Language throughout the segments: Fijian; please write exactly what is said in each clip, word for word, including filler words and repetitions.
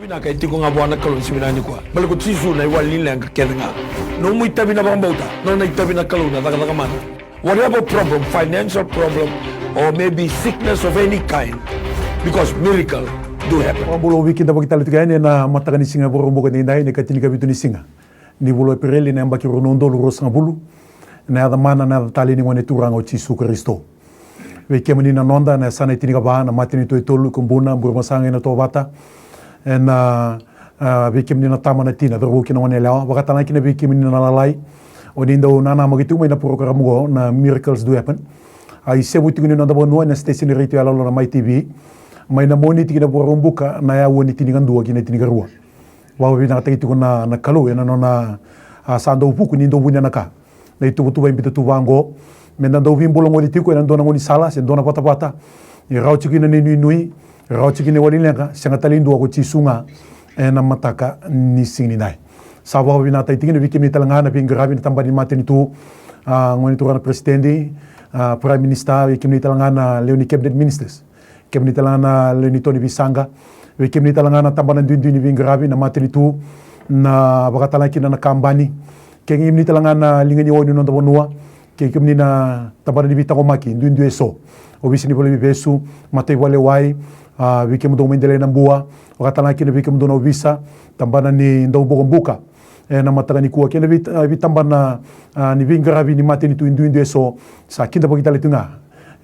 Vinaka e tiko ga vua na Kalou ni siga vinaka nikua. Baleta ko Jisu na iwali ni leqa kece ga. Nomu itavi na vakabauta, nona itavi na Kalou na cakacaka mana. Whatever problem, financial problem, or maybe sickness of any kind, because miracle do happen. Vakabula, au veikidavaki tale tiko yani ena mataka ni siga Vakaraubuka edaidai, na ikatinikavitu ni siga ni vula o Epereli, na yabaki rua na udolu ruasagavulu. Ena yaca mana, na yaca talei ni Gone Turaga o Jisu Karisito. Vei kemuni na noda, na yasana e tinikava, na matanitu e tolu, Kubuna, Burebasaga kei Natovata. Ena, a, vei kemuni na tama, na tina, cauravou kei na goneyalewa, vakatalega kina vei kemuni na lalai. O ni dau nanamaki tiko mai na porokaramu oqo na Miracles Do Happen. A isevu tiko ni noda vanua ena station retio yaloyalo na Mai T V. Mai na Moniti ki na Vakaraubuka na aua ni tinikadua ki na tinikarua. Vakavinavinakataki tiko na, na Kalou ena nona, a, sa dau vuku ni dau vunia na ka. Na ituvatuva e biuta tu vaqo, meda dau veibulagoci tiko ena dua na gaunisala se dua na vatavata. E rawa tiko kina na inuinui, e rawa tiko kina na iwali ni leqa, sega tale e dua, ko Jisu ga ena mataka ni siga nidai. Sa vakavinavinakataki tiko kina vei kemuni talega na veiqaravi, na tabana ni matanitu, a, Gone Turaga na Peresitedi, a, Prime Minister, vei kemuni talega na lewe ni Cabinet Ministers. Kemuni talega na lewe ni to ni veisaqa, vei kemuni talega na tabana duidui ni veiqaravi, na matanitu, na vakatalega kina na kabani, kei kemuni talega na liga ni o ni noda vanua, kei kemuni na tabana ni veitaqomaki duidui eso, ovisa ni vale ni veivesu, mataivakalewai, a, vei kemudou mai Delainabua, vakatalega kina vei kemudou na ovisa, tabana ni daubokobuka, ena mataka nikua, kei na vei, a, veitabana, a, ni veiqaravi ni matanitu duidui eso, sa kidavaki tale tu ga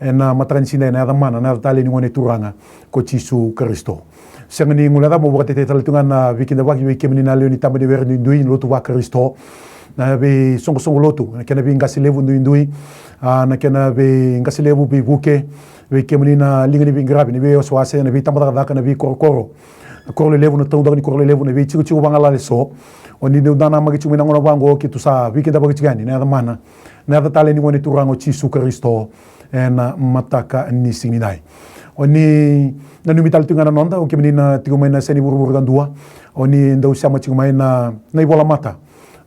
ena mataka ni siga nidai, na yaca mana, na yaca talei ni Gone Turaga ko Jisu Karisito. Sega ni guilecava meu vakatetei tale tu ga na veikidavaki vei kemuni na lewe ni taba ni were duidui, na lotu vaKarisito, na veisoqosoqo lotu, na kena veiqase levu duidui, a, na kena veiqase levu, veivuke, vei kemuni na liga ni veiqaravi, na veiwasewase, na veitabacakacaka, na veikorokoro, na koro lelevu, na taudaku ni koro lelevu, na veijikojiko vagalala eso. O ni dau nanamaki tiko mai na gauna vaqo, keitou sa veikidavaki tiko yani na yaca mana, na yaca talei ni Gone Turaga o Jisu Karisito, ena mataka ni siga nidai. O ni nanumi tale tiko ga na noda, o kemuni na tiko mai na yasa ni vuravura kadua, o ni dau sema tiko mai na, na ivolamata,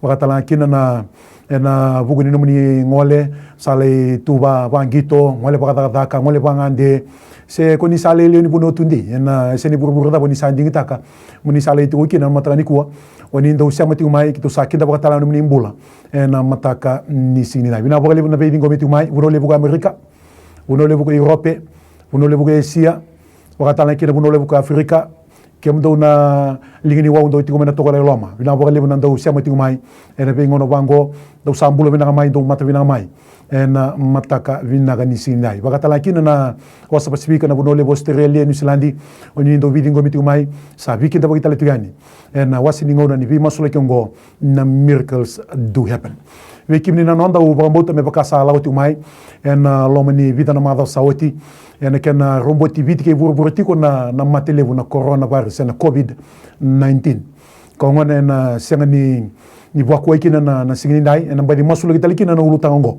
vakatalega kina na, ena vuku ni nomuni gole, sa lai tu va, vaqito, gole vakacakacaka, gole vagade, se ko ni sa lai lewe ni vanua tudei ena yasa ni vuravura cava ni sa digitaka mo ni sa lai tiko kina ena mataka nikua. O ni dau sema tiko mai, keitou sa kidavaka tale na nomuni bula ena mataka ni siga nidai. Vinaka vakalevu na veiciqomi tiko mai, Vanua Levu ko Amerika, Vanua Levu ko Iurope, Vanua Levu ko Esia, vakatalega kina Vanua Levu ko Aferika, kemudou na liga ni wau dau tiko mai na tokalau e loma. Vinaka vakalevu na dau sema tiko mai ena veigauna vaqo, dau sa bula vinaka mai, dau mata vinaka mai ena mataka vinaka ni siga nidai. Vakatalega kina na wasa Pasifika, na Vanua Levu Australia, Niusiladi, o ni dau veiciqomi tiko mai, sa veikidavaki tale tiko yani ena wase ni gauna ni veimasulaki oqo, na Miracles Do Happen. Vei kemuni na noda, au vakabauta me vaka sa lako tiko mai ena loma ni vica na macawa sa oti, ena kena roboti Viti kei vuravura tiko na, na mate levu na coronavirus, ena COVID nineteen. Ka oqo ena sega ni, ni vakuwai kina na, na siga nidai, ena baci masulaki tale kina na ulutaga oqo.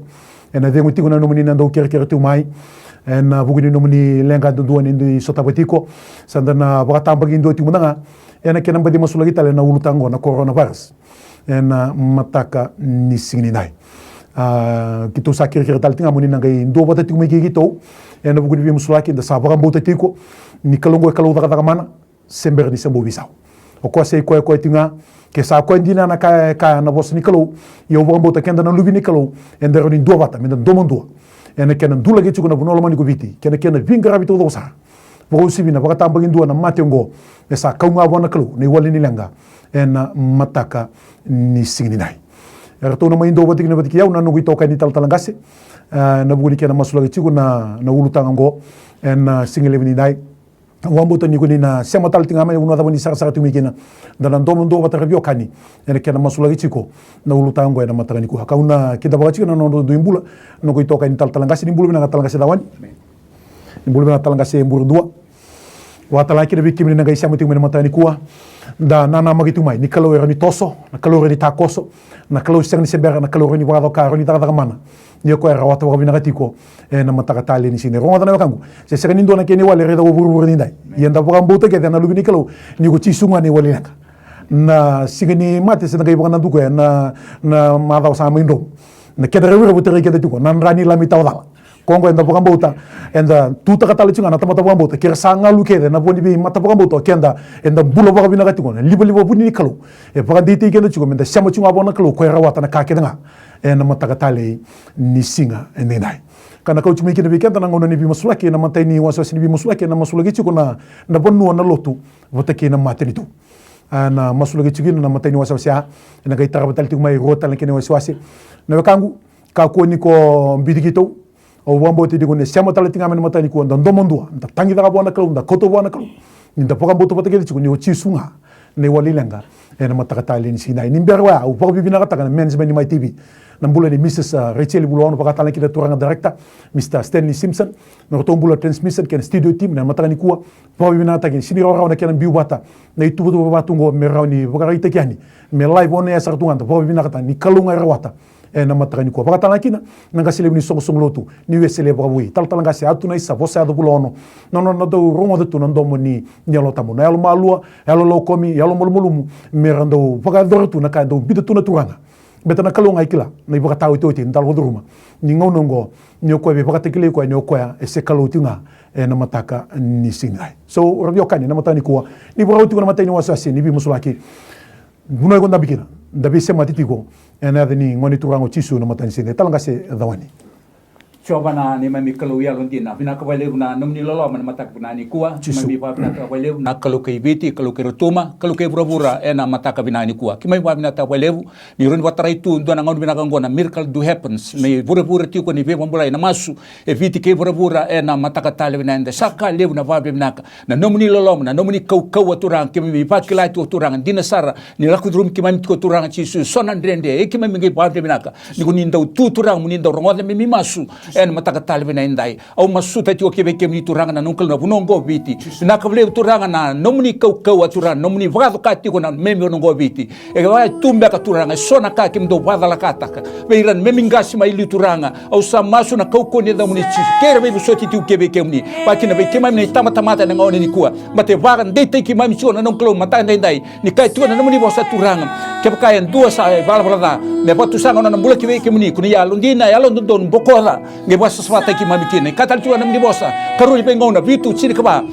Ena cegu tiko na nomuni na dau kerekere tiko mai ena vuku ni nomuni leqa duadua ni dui sotava tiko. Sa da na vakatabakidua tiko mada ga ena kena baci masulaki tale na ulutaga oqo na coronavirus ena mataka ni siga nidai. A, keitou sa kerekere tale tiko ga mo ni na qai duavata tiko mai kei keitou ena vuku ni veimasulaki. Da sa vakabauta tiko ni Kalou oqo e Kalou cakacaka mana, se bera ni se bau veisau. O koya sa i koya, koya tiko ga. Ke sa koya dina na ka e kaya na vosa ni Kalou, ia au vakabauta keda na luve ni Kalou eda rawa ni duavata, meda domo dua ena kena dulaki tiko na vanua lomani ko Viti kei na kena veiqaravi taucoko sara. Vakauasivi na vakatabakidua na mate oqo, e sa kau ga vua na Kalou na iwali ni leqa ena mataka ni siga nidai. Eratou na mai duavata tiko vata kei au na noqu itokani talatala qase, e, na vuku ni kena masulaki tiko na, na ulutaga oqo ena, e, siga levu nidai. Au vakabauta ni ko ni na sema tale tiko ga mai na vanua cava ni sarasara tiko mai kina, da na domo duavata, ra veiwekani, ena kena masulaki tiko na ulutaga oqo ena mataka nikua. Kau na kidavaka tiko na noda dui bula, noqu itokani talatala qase. Ni bula vinaka talatala qase Cawani. Ni bula vinaka talatala qase Buredua. Vakatalega kina vei kemuni na qai sema tiko mai na mataka nikua. Da nanamaki tiko mai ni Kalou e rawa ni toso, na Kalou e rawa ni takoso, na Kalou sega ni se bera, na Kalou e rawa ni vakacoka, e rawa ni cakacaka mana. Ia o koya e rawata vakavinaka tiko ena mataka talei ni siga nidai. Rogoca na wekaqu, se sega ni dua na kena iwali e raica o vuravura nidai. Ia da vakabauta kece na luve ni Kalou ni ko Jisu ga na iwali leqa. Na siga ni mate se da qai vakanadua koya na, na macawa sa mai dro. Na keda revurevu e tarai keda tiko na dra ni Lami tawa cala. Ko oqo eda vakabauta, eda tutaka tale tiko ga na tamata vakabauta, ke ra sa galu kece na vo ni veimata vakabauta o keda, eda bula vakavinaka tiko na livaliva vuni ni Kalou. E vakadeitaki keda tiko meda sema tiko ga vua na Kalou, ko e rawata na ka kece ga ena mataka talei ni siga edaidai. Ka na kauti mai kina vei keda na gauna ni veimasulaki, ena matai ni wasewase ni veimasulaki, ena masulaki tiko na, na vanua, na lotu vata kei na matanitu. A, na masulaki tiko kina na matai ni wasewase, a, ena qai tarava tale tiko mai rua tale na kena iwasewase. Na wekaqu, kakua ni ko biuti keitou. Au vakabauta tiko ni sema tale tiko ga mai na mataka nikua, da domo dua, da tagicaka vua na Kalou, da kauta vua na Kalou. Ni da vakabauta vata kece tiko ni o Jisu ga na iwali leqa ena mataka talei ni siga edai. Ni bera oya, au vakavinavinakataka na management ni Mai T V, na bula ni Mrs, a, Rachel Vulaono, vaka tale kina na turaga director, Mr Stanley Simpson, na nodratou bula transmission kei na studio team ena mataka nikua. Vakavinavinakataki, sega ni rawarawa na kena biu vata na ituvatuva vata oqo me rawa ni vakaraitaki yani me live on air sara tu ga, da vakavinavinakataka ni Kalou ga e rawata ena mataka nikua. Vaka tale ga kina na qase levu ni soqosoqo lotu ni Wesele vakavoui, talatala qase Atu Naisa Vosayaco Vulaono, na nona dau rogoca tu na domo ni, ni Yalo Tabu, na yalo malua, yalo laukomi, yalo malumalumu, me ra dau vakayacora tu na ka e dau biuta tu na turaga. Baleta na Kalou ga e kila na ivakataotioti eda lako curuma. Ni gauna oqo, ni o koya e veivakatakilai koya ni o koya e se Kalou tiko ga ena mataka ni siga edai. So, ra veiwekani, na mataka nikua, ni vakarau tiko na matai ni wasewase ni veimasulaki, vanua iko dabe kina, da veisemati tiko ena yaca ni Gone Turaga o Jisu na mataka ni siga edai. Talatala qase Cawani. Jiova na neimami Kalou yalodina, vinaka vakalevu na nomuni loloma na mataka vinaka nikua. Jisu. Keimami vakavinavinaka vakalevu na Kalou kei Viti, Kalou kei Rotuma, Kalou kei vuravura ena mataka vinaka nikua. Keimami vakavinavinaka vakalevu ni rawa ni vakatarai tu dua na gauna vinaka oqo, na miracle do happens, me ivurevure tiko ni veivakabulai na masu e Viti kei vuravura ena mataka talei vinaka edai. Sa ka levu na vakavinavinaka na nomuni loloma, na nomuni kaukauwa Turaga, keimami vakila tiko Turaga, dina sara ni lako curumi keimami tiko Turaga Jisu eso na dredre, e keimami qai vakavinavinaka ni ko ni dau tu Turaga mo ni dau rogoca na neimami masu ena mataka talei vinaka edai. Au masuta tiko ki vei kemuni Turaga na noqu Kalou na vanua oqo o Viti. Vinaka vakalevu Turaga na nomuni kaukauwa Turaga, na nomuni vakacoka tiko na neimami vanua oqo o Viti. E vaka e tu beka Turaga eso na ka keimami dau vakacalakataka vei ira na neimami qase mai liu Turaga. Au sa masu na kaukauwa ni yacamuni Jisu, kei ira veivosoti tiko ki vei kemuni, vaka kina vei keimami na itabatamata ena gauna nikua. Baleta e vakadeitaki keimami tiko na noqu Kalou mataka edaidai, ni kaya tiko na nomuni vosa Turaga, kevaka e dua sa ivalavala ca, me vakatusa ga na nona bula ki vei kemuni, ko ni yalodina, yalododonu, bokoca, qai vakasavasavataki keimami kina. E kaya tale tiko na nomuni vosa, karua ni Veigauna vitu, tinikava,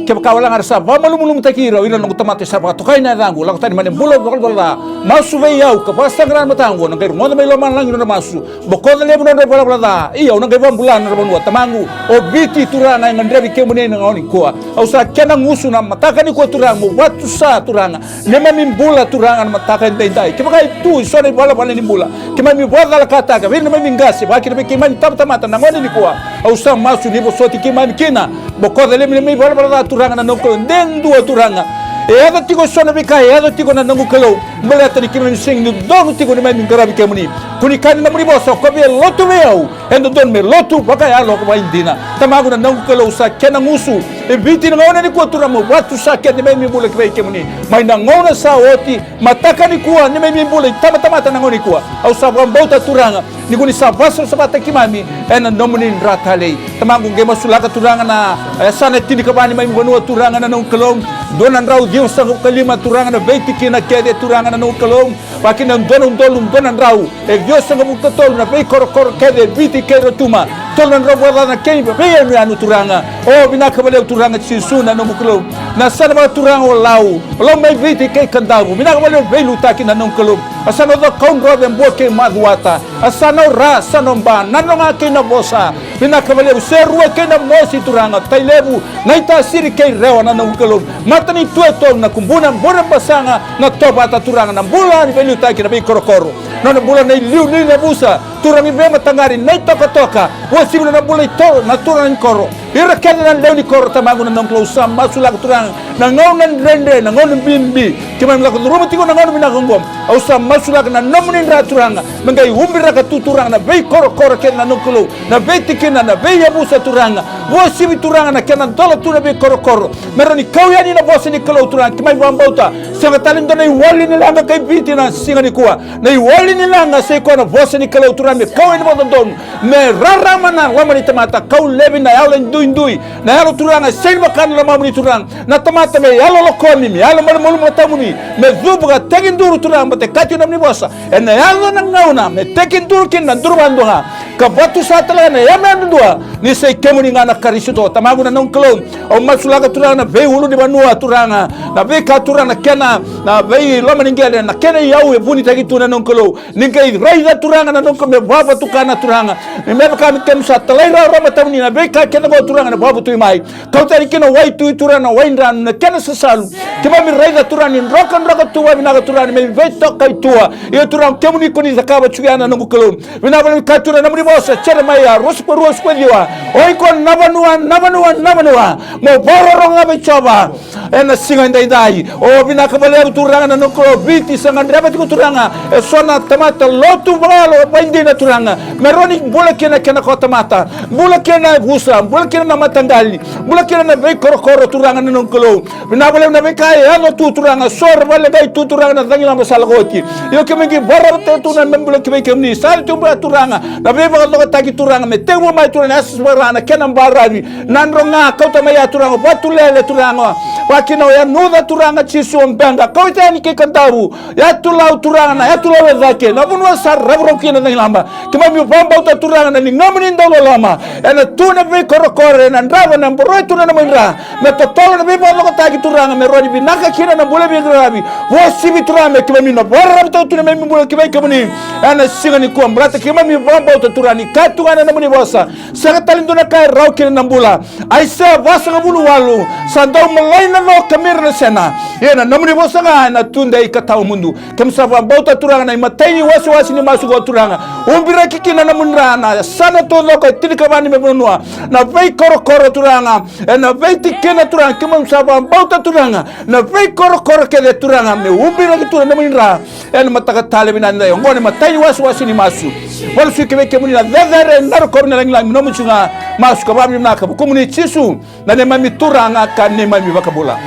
kevaka wale ga era sa vakamalumalumutaki ira o ira na noqu tamata era sa vakatokai ena yacaqu, lako tani mai na bula vakalavala ca. Masu vei au ka vakasaqara na mataqu, au na qai rogoca mai lomalagi na nodra masu, bokoca levu na nodra ivalavala ca, ia au na qai vakabula na nodra vanua. Tamaqu, o Viti Turaga e gadrevi kemuni ena gauna nikua. Au sa kena gusu na mataka nikua Turaga, mo vakatusa Turaga neimami bula Turaga na mataka edaidai. Kevaka e tu eso na ivalavala ni bula keimami vakacalakataka vei ira na neimami qase, vaka kina vei keimami itabatamata na gauna nikua, au sa masu ni vosoti keimami kina. Bokoca levu na neimami ivalavala ca Turaga na noqu Kalou, de dua Turaga e yaco tiko eso na veika e yaco tiko na noqu Kalou, baleta ni keimami sega ni dodonu tiko ni neimami qaravi kemuni. Ko ni kaya na nomuni vosa, o koya via lotu vei au e dodonu me lotu vakayalo ka vakaidina. Tamaqu na noqu Kalou, sa kena gusu e Viti na gauna nikua Turaga, mo vakatusa kece neimami bula ki vei kemuni mai na gauna sa oti, mataka nikua, neimami bula itabatamata na gauna nikua. Au sa vakabauta Turaga ni ko ni sa vakasavasavataki keimami ena nomuni dra talei. Tamaqu, qai masulaka Turaga na, e, yasana tinikava ni neimami vanua Turaga na noqu Kalou. Dua na drau ciwasagavulu ka lima Turaga na veitikina kece Turaga na noqu Kalou. Vaka kina dua na udolu dua na drau e ciwasagavulu ka tolu na veikorokoro kece e Viti kei Rotuma. Tolu na drau vakacaca na kena veiyanuyanu Turaga. O, vinaka vakalevu Turaga Jisu na noqu Kalou. Na yasana vakaturaga o Lau, o Lau mai Viti kei Kadavu. Vinaka vakalevu veiliutaki na noqu Kalou. A sa na o Cakaudrove, Bua kei Macuata. A sa na o Ra, sa na o Ba, Nadroga kei Navosa. Vinaka vakalevu Serua kei Namosi Turaga, Tailevu, Naitasiri kei Rewa na noqu Kalou. Matanitu e tolu, na Kubuna, Burebasaga, Natovata Turaga, na bula ni veiliutaki na veikorokoro. Nona bula na iliuliu ni yavusa, turaga ni veimataqali, na itokatoka, uasivi na nona bula i to, na turaga ni koro. Ira kece na lewe ni koro Tamaqu na noqu Kalou, sa masulaka Turaga na gauna dredre, na gauna bibi. Keimami lako curuma tiko na gauna vinaka oqo. Au sa masulaka na nomuni dra Turaga me qai ubiraka tu Turaga na veikorokoro kece na noqu Kalou, na veitikina, na veiyavusa Turaga. Uasivi Turaga na kena dola tu na veikorokoro. Me rawa ni kau yani na vosa ni Kalou Turaga, keimami vakabauta. Sega tale ni dua na iwali ni leqa kai Viti na siga nikua. Na iwali ni leqa sai koya na vosa ni Kalou Turaga me kau yani vakadodonu, me rarama na loma ni tamata, kau laivi na yalo e dui dui. Na yalo Turaga, sega ni vaka na lomamuni Turaga. Na tamata me yalo lokomi, me yalo malumalumu na tabuni, me cuva ka tekiduru Turaga, baleta e kaya tiko na nomuni vosa, ena yaco na gauna me tekiduru kina na duru vakadua ga, ka vatusa tale ga na yame yadudua, ni sa i kemuni ga na Karisito. Tamaqu na noqu Kalou, au masulaka Turaga na veiulunivanua Turaga, na veika Turaga na kena, na veiloma ni qele, na kena iyau e vunitaki tu na noqu Kalou. Ni qai raica Turaga na noqu Kalou me vakavatukana Turaga. Ni me vaka me kemu sa talairawarawa matamuni na veika kece oqo Turaga na vakavotui mai. Kauta yani kina na waitui Turaga na waidranu na kena sasalu. Keimami raica Turaga ni drokadroka tu vakavinaka Turaga ni me veitokai tua. Io Turaga kemuni ko ni cakava tiko ya na noqu Kalou. Vinaka vakalevu ni kaya Turaga na nomuni vosa Jeremaia ruasagavulu ka rua, ruasagavulu ka ciwa. O iko na vanua, na vanua, na vanua. Mo vakarorogo ga vei Jiova. Ena siga edaidai. O vinaka vakalevu Turaga na noqu Kalou, Viti sa gadreva tiko Turaga eso na tamata lotu vakayalo vakaidina Turaga. Me rawa ni bula kina kena kawatamata. Bula kina na yavusa, bula kina na mataqali. Bula kina na veikorokoro Turaga na noqu Kalou. Vinaka vakalevu na veika e yaco tu Turaga, so era vakaleqai tu Turaga na cagilaba sa lako oti. Io keimami qai vakararamataka tu na me bula ki vei kemuni. Sa tu bula Turaga na veivakacokotaki Turaga me tekivu mai Turaga na yasayasa vakara na kena baravi. Nadroga kauta mai ya Turaga, Vatulele Turaga, vakakina o Yanuca Turaga, Jisu o Beqa, kauta yani kei Kadavu, Yatu Lau Turaga, na Yatu Lau e cake, na vanua sa ravuravu kina na cagilaba. Keimami vakabauta Turaga na ligamuni dau loloma, ena tu na veikorokoro, ena drava, na boroi Turaga na nomuni dra, me totolo na veivakacokotaki Turaga, me rawa ni vinaka kina na bula veiqaravi. Uasivi Turaga me keimami na vakararamataka tu na neimami bula ki vei kemuni. Ena siga nikua baleta keimami vakabauta Turaga ni kaya tu ga na nomuni vosa. Sega tale dua na ka e rawa kina na bula. Aisea vasagavulu walu, sa dau malai na co ka mira na sena. Ia na nomuni vosa ga ena tudei ka tawa mudu. Keimami sa vakabauta Turaga na imatai ni wasewase ni masu qo Turaga. Ubiraki kina na nomuni dra na yasana taucoko e tinikava ni veivanua. Na veikorokoro Turaga. Ena veitikina Turaga. Keimami sa vakabauta Turaga. Na veikorokoro kece Turaga. Me ubiraki tu na nomuni dra. Ena mataka tale vinaka edaidai oqo na imatai ni wasewase ni masu. Valusuki vei kemuni na cecere, na rokovi, na lagilagi, nomuni tu ga. Masu ka vakavinavinaka vukumuni Jisu, na neimami Turaga ka neimami Vakabula.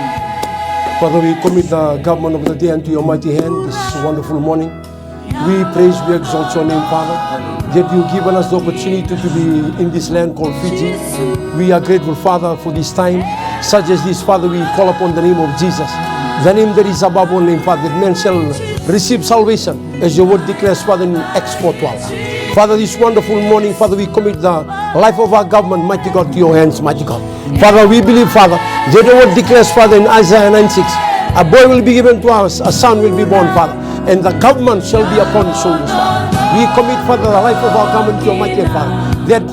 Father, we commit the government of the day unto your mighty hand this wonderful morning. We praise, we exalt your name, Father, that you given us the opportunity to be in this land called Fiji. We are grateful, Father, for this time. Such as this, Father, we call upon the name of Jesus, the name that is above all name, Father, that men shall receive salvation, as your word declares, Father, in Acts four twelve. Father, this wonderful morning, Father, we commit the life of our government, mighty God, to your hands, mighty God. Father, we believe, Father, that your word declares, Father, in Isaiah nine six, a boy will be given to us, a son will be born, Father, and the government shall be upon his shoulders, Father. We commit, Father, the life of our government to your mighty hand, Father, that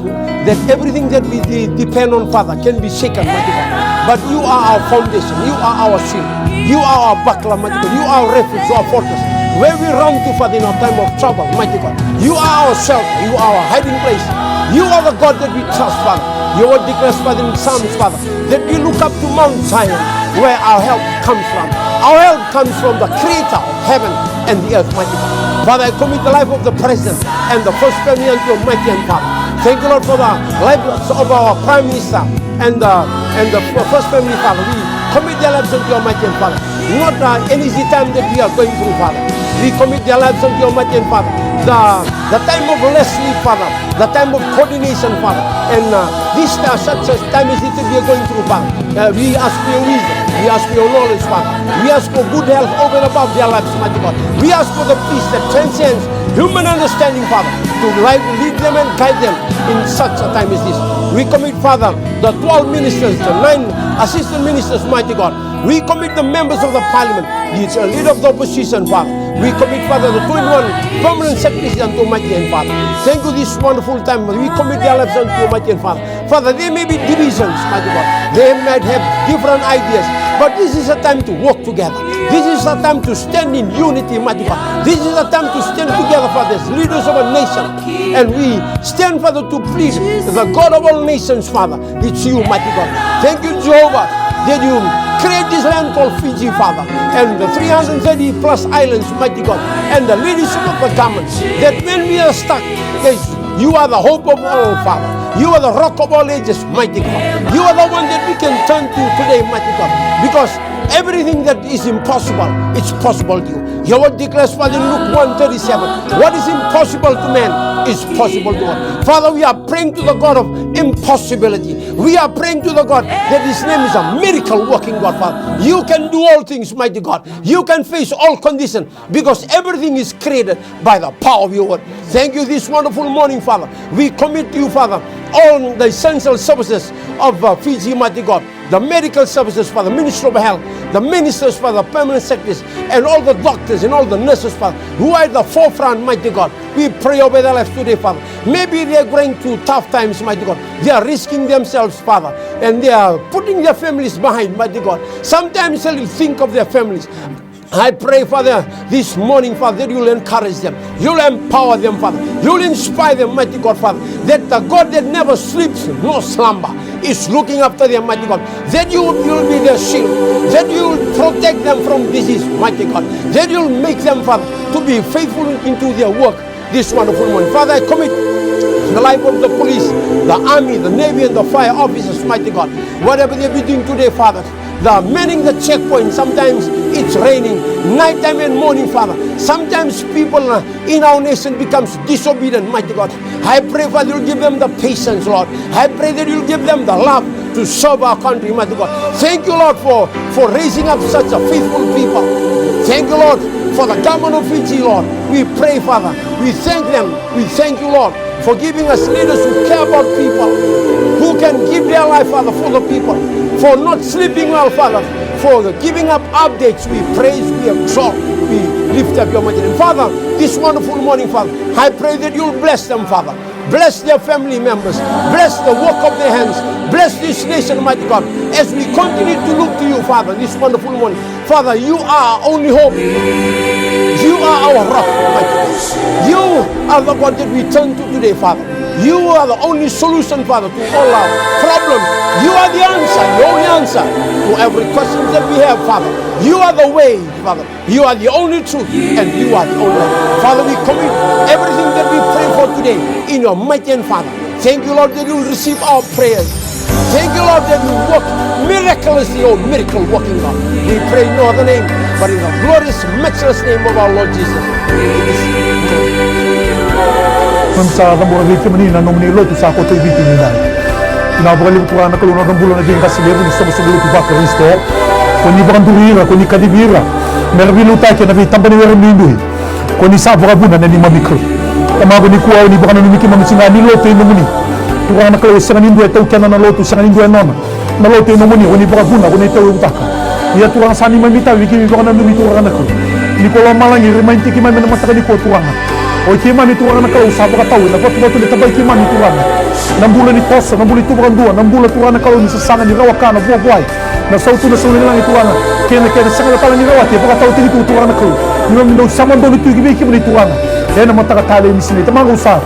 that everything that we de- depend on, Father, can be shaken, mighty God. But you are our foundation, you are our shield, you are our buckler, mighty God. You are our refuge, our fortress, where we run to, Father, in our time of trouble, mighty God. You are our shelter, you are our hiding place. You are the God that we trust, Father. Your word declares, Father, in Psalms, Father, that we look up to Mount Zion, where our help comes from. Our help comes from the Creator of heaven and the earth, mighty God. Father, I commit the life of the President and the First Family unto your mighty hand, Father. Thank you, Lord, for the life of our Prime Minister and, uh, and the f- First Family, Father. We commit their lives unto your mighty hand, Father. Not, uh, an easy time that we are going through, Father. We commit their lives unto your mighty hand, Father. The, the time of less sleep, Father. The time of coordination, Father. And, uh, this, uh, such a time as it we are going through, Father. Uh, we ask for your wisdom. We ask for your knowledge, Father. We ask for good health over and above their lives, mighty God. We ask for the peace that transcends human understanding, Father, to live, lead them and guide them in such a time as this. We commit, Father, the twelve ministers, the nine assistant ministers, mighty God. We commit the members of the parliament, the leader of the opposition, Father. We commit, Father, the twenty-one permanent secretaries unto Almighty and Father. Thank you this wonderful time. We commit their lives unto Almighty and Father. Father, there may be divisions, mighty God. They might have different ideas, but this is a time to work together. This is a time to stand in unity, mighty God. This is a time to stand together, Father, as leaders of a nation. And we stand, Father, to plead the God of all nations, Father. It's you, mighty God. Thank you, Jehovah, that you create this land called Fiji, Father, and the three hundred thirty plus islands, mighty God, and the leadership of the government, that when we are stuck, yes, you are the hope of all, Father. You are the rock of all ages, mighty God. You are the one that we can turn to today, mighty God, because Everything that is impossible, it's possible to you. Your word declares, Father, in Luke one thirty-seven, what is impossible to man is possible to God. Father, we are praying to the God of impossibility. We are praying to the God that his name is a miracle working God, Father. You can do all things, mighty God. You can face all conditions because everything is created by the power of your word. Thank you this wonderful morning, Father. We commit to you, Father, all the essential services of uh, Fiji, mighty God. The medical services, Father, Ministry of Health, the ministers, Father, permanent secretaries, and all the doctors and all the nurses, Father, who are at the forefront, mighty God. We pray over their lives today, Father. Maybe they are going through tough times, mighty God. They are risking themselves, Father, and they are putting their families behind, mighty God. Sometimes they think of their families. I pray, Father, this morning, Father, that you'll encourage them. You'll empower them, Father. You'll inspire them, mighty God, Father, that the God that never sleeps nor slumber is looking after them, mighty God. That you will be their shield, that you will protect them from disease, mighty God, that you'll make them, Father, to be faithful into their work this wonderful morning. Father, I commit the life of the police, the army, the navy, and the fire officers, mighty God. Whatever they be doing today, Father, the manning the checkpoint, sometimes it's raining, nighttime and morning, Father. Sometimes people uh, in our nation becomes disobedient, mighty God. I pray, Father, you'll give them the patience, Lord. I pray that you'll give them the love to serve our country, mighty God. Thank you, Lord, for, for raising up such a faithful people. Thank you, Lord, for the government of Fiji, Lord. We pray, Father. We thank them. We thank you, Lord, for giving us leaders who care about people, who can give their life, Father, for the people, for not sleeping well, Father, for giving up updates. We praise, we exalt, we lift up your mighty name. Father, this wonderful morning, Father, I pray that you'll bless them, Father. Bless their family members. Bless the work of their hands. Bless this nation, mighty God. As we continue to look to you, Father, this wonderful morning. Father, you are our only hope. You are our rock, mighty God. You are the God that we turn to today, Father. You are the only solution, Father, to all our problems. You are the answer, the only answer to every question that we have, Father. You are the way, Father. You are the only truth and you are the only life. Father, we commit everything that we pray for today in your mighty hand, Father. Thank you, Lord, that you will receive our prayers. Thank you, Lord, that you work miraculously, oh miracle working God. We pray in no other name but in the glorious, matchless name of our Lord Jesus. Keimami sa cabora vei kemuni na nomuni lotu sa koto i Viti edaidai. Vinaka vakalevu Turaga na Kalou na nodra bula na veiqase levu ni soqosoqo lotu vaKarisito. Ko ni vakaduri ira, ko ni kacivi ira me ra veiliutaki ena veitaba ni were duidui. Ko ni sa vakavuna na neimami Kalou. Tamaqu, nikua o ni vakananumi keimami tiko ga ni lotu e nomuni. Turaga na Kalou, e sega ni dua e taukena na lotu, sega ni dua e nona. Na lotu e nomuni, o ni vakavuna, o ni tauyavutaka. Ia Turaga, sa neimami itavi vei keimami vakananumi Turaga na Kalou. Ni ko lomalagi, remind-taki keimami ena mataka nikua Turaga. O keimami Turaga na Kalou sa vakatau ena vatuvatu ni tabai keimami Turaga. Na bula ni toso, na bula ni tu vakadua, na bula Turaga na Kalou ni sasaga, ni rawa ka, na vuavuai. Na sautu, na saulagi Turaga. Kei na kena sega tale ni rawati, e vakatautaki tu Turaga na Kalou. Ni keimami dau sama donu tu ki vei kemuni Turaga. Ena mataka talei ni siga ni, Tamaqu, au sa